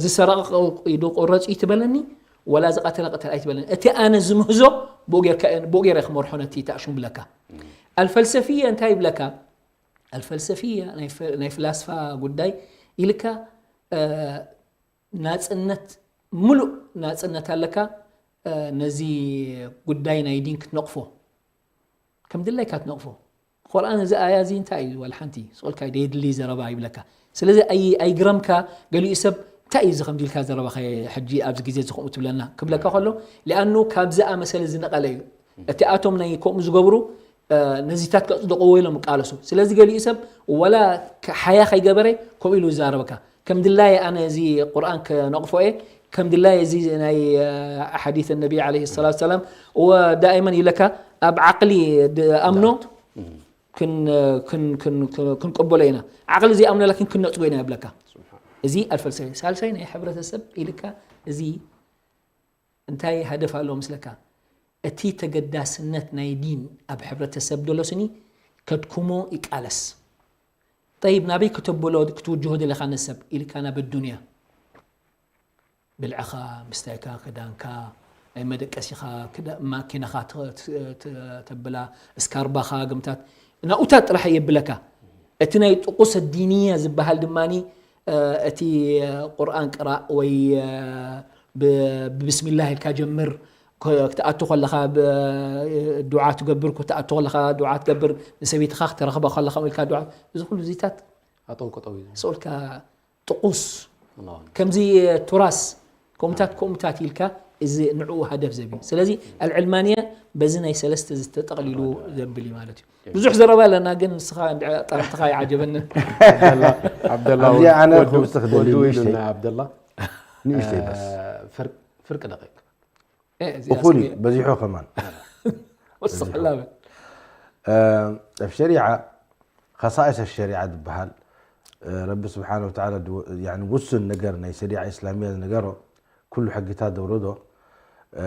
ዝሰረቐ ኢዱ ቁረፅ ይትበለኒ ወላ ዝቐተለ ቅተል ኣይትበለኒ። እቲ ኣነ ዝምህዞ ብኡ ጌረ ክመርሖ ነቲ ተኣሽሙ ብለካ። ኣልፈልሰፍያ እንታይ ይብለካ? ኣልፈልሰፍያ ናይ ፍላስፋ ጉዳይ ኢልካ ናፅነት ሙሉእ ናፅነት ኣለካ ነዚ ጉዳይ ናይ ዲን ክትነቕፎ ከም ድላይካ ትነቕፎ። ቁርኣን እዚ ኣያ እዚ እንታይ እዩ ዋላ ሓንቲ ስቑልካ ደየድሊ ዘረባ ይብለካ። ስለዚ ኣይግረምካ። ገሊኡ ሰብ እንታይ እዩ እዚ ከምዚ ኢልካ ዘረባ ሕጂ ኣብዚ ግዜ እዚ ከምኡ ትብለና ክብለካ ከሎ ሊኣኑ ካብ ዝኣመሰለ ዝነቐለ እዩ። እቲ ኣቶም ናይ ከምኡ ዝገብሩ ነዚታት ከጽድቕዎ ኢሎም ይቃለሱ። ስለዚ ገሊኡ ሰብ ወላ ሓያ ከይገበረ ከምኡ ኢሉ ይዛረበካ። ከም ድላየ ኣነ እዚ ቁርኣን ከነቕፎ እየ ከም ድላየ እዚ ናይ ሓዲት ነቢ ዓለይሂ ሰላቱ ሰላም ወዳእመን ኢለካ ኣብ ዓቕሊ ኣምኖ ክንቀበሎ ኢና። ዓቕሊ ዘይኣምኖ ላኪን ክነጽጎ ኢና ይብለካ። እዚ ኣልፈልሰ ሳልሳይ ናይ ሕብረተሰብ ኢልካ እዚ እንታይ ሃደፍ ኣለዎ ምስለካ? እቲ ተገዳስነት ናይ ዲን ኣብ ሕብረተሰብ ደሎ ስኒ ከድክሞ ይቃለስ። ጠይብ ናበይ ከተብሎ ክትውጅሆ ደለኻ ነሰብ ኢልካ ናብ ኣዱንያ ብልዕኻ፣ ምስታይካ፣ ክዳንካ፣ ናይ መደቀሲኻ፣ ክዳ-፣ ማኪናኻ ተ-፣ ተ-፣ ተ-፣ ተብላ፣ እስካርባኻ፣ ግምታት፣ ናኡታት ጥራሕ የብለካ። እቲ ናይ ጥቁስ ዲንያ ዝበሃል ድማኒ፣ እ፣ እቲ ቁርኣን ቅራእ ወይ፣ እ፣ ብ-፣ ብብስሚላህ ኢልካ ጀምር፣ ክ-፣ ክትኣቱ ከለኻ ብ-፣ ዱዓ ትገብር፣ ክትኣቱ ከለኻ ዱዓ ትገብር፣ ንሰበይትኻ ክትረኽባ ከለኻ ኢልካ ዱዓ፣ እዚ ኩሉ እዚታት ኣጠውቀጠው እዩ። ስኡልካ ጥቁስ፣ ኣላሁ ኣክበር። ከምዚ ቱራስ፣ ከምኡታት፣ ከምኡታት ኢልካ፣ እዚ ንዕኡ ሃደፍ ዘብል እዩ። ስለዚ፣ ኣልዕልማንያ በዚ ናይ ሰለስተ ዝተጠቕሊሉ ዘብል እዩ ማለት እዩ። ብዙሕ ዘረባ ኣለና፣ ግን ንስኻ እንድዒ ኣጣርትኻ ይዓጀበንን። ዓብደላ፣ ዓብደላ ኣብዚኣ ኣነ ወዱ፣ ክውስኽ ደሊ ወዱ ንእሽተይ። ኢሉና ዓብደላ። ንእሽተይ በስ። እ፣ ፍር-፣ ፍርቂ ደቂቅ። እ፣ እዚኣ እኹል እዩ፣ ስሚ-፣ በዚሑ ከማን። ወስኽ ላበል። እ፣ ኣብ ሸሪዓ፣ ኸሳኢስ ሸሪዓ ዝበሃል፣ እ፣ ረቢ ስብሓነ ወተዓላ ድወ-፣ ያኒ ውሱን ነገር ናይ ሸሪዓ ኢስላሚያ ዝነገሮ፣ ኩሉ ሕግታት ዘውረዶ፣ እ፣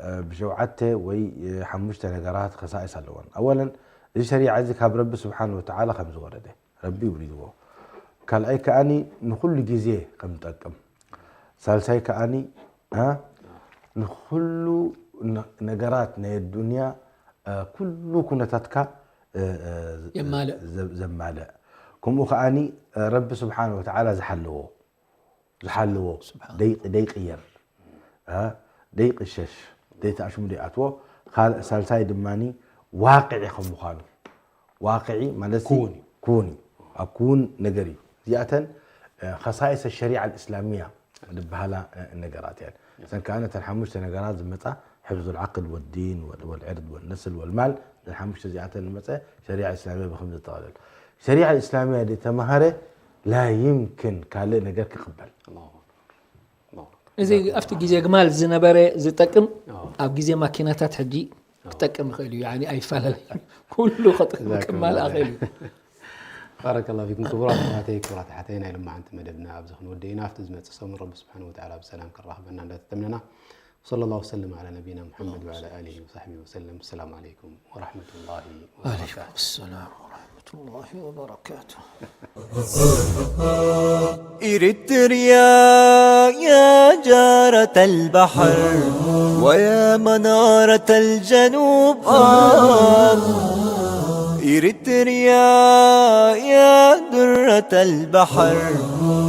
እ፣ ብሸውዓተ ወይ፣ እ፣ ሓሙሽተ ነገራት ኸሳኢስ ኣለወን። ኣወለን፣ እዚ ሸሪዓ እዚ ካብ ረቢ ስብሓነ ወተዓላ ከም ዝወረደ፣ ረቢ ውሪድዎ። ካልኣይ ከኣኒ ንኹሉ ግዜ ከም ዝጠቅም። ሳልሳይ ከኣኒ፣ እ፣ ንኹሉ ነ-፣ ነገራት ናይ ኣዱንያ፣ እ፣ ኩሉ ኩነታትካ፣ እ፣ እ፣ የማልእ። ዘ-፣ ዘማልእ። ከምኡ ከኣኒ፣ እ፣ ረቢ ስብሓነ ወተዓላ ዝሓለዎ፣ ዝሓለዎ ስብሓን። ደይ-፣ ደይቅየር፣ እ፣ ደይቅሸሽ፣ ደይተኣሽሙ ደይኣትዎ። ካልእ ሳልሳይ ድማኒ ዋቅዒ ከም ምዃኑ። ዋቅዒ ማለት ሲ ክውን እዩ። ክውን እዩ። ኣብ ክውን ነገር እዩ። እዚኣተን፣ እ፣ ኸሳኢስ ሸሪዓ ኣልእስላሚያ ዝበሃላ፣ እ፣ ነገራት እየን። እዘን ከኣ ነተን ሓሙሽተ ነገራት ዝመጻ፣ ሕፍዙል ዓቅል ወዲን ወል-፣ ወልዕርድ ወልነስል ወልማል፣ እዘን ሓሙሽተ እዚኣተን ዝመጸ ሸሪዓ እስላሚያ ብኸም ዘጠቓልል። ሸሪዓ እስላሚያ ዝተማሃረ ላ ይምክን ካልእ ነገር ክቕበል። ኣላሁ ኣክበር። ኣላሁ ኣክበር። እዚ ኣብቲ ግዜ ግማል ዝነበረ ዝጠቅም፣ ኣዎ። ኣብ ግዜ ማኪናታት ሕጂ ክጠቅም ይኽእል እዩ። ያኒ ኣይፈላለይ። ኩሉ ክጥ-፣ ጀዛኩም ክማልእ ላሁ ይኽእል እዩ። ኸይር። ባረከላሁ ፊኩም። ክቡራት ኣሕዋተይ፣ ክቡራት ኣሓተይ፣ ናይ ሎማዓንቲ መደብና ኣብዚ ክንወድእ ኢና። ኣብቲ ዝመጽእ ሰሙን ረቢ ስብሓነሁ ወተዓላ ብሰላም ከራኽበና እንዳተተምነና፣ ወሰለላሁ ወሰለም ዓላ ነቢና ሙሐመድ ወዓላ ኣሊሂ ወሳሕቢሂ ወሰለም። ሰላም ዓለይኩም ወረሕመቱላሂ ወበረካቱ። ወዓለይኩም ሰላም ወረሕመቱላሂ ወበረካቱ። إريتريا يا جارة البحر ويا منارة الجنوب، آه. إريتريا يا درة البحر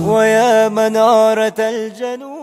ويا منارة الجنوب.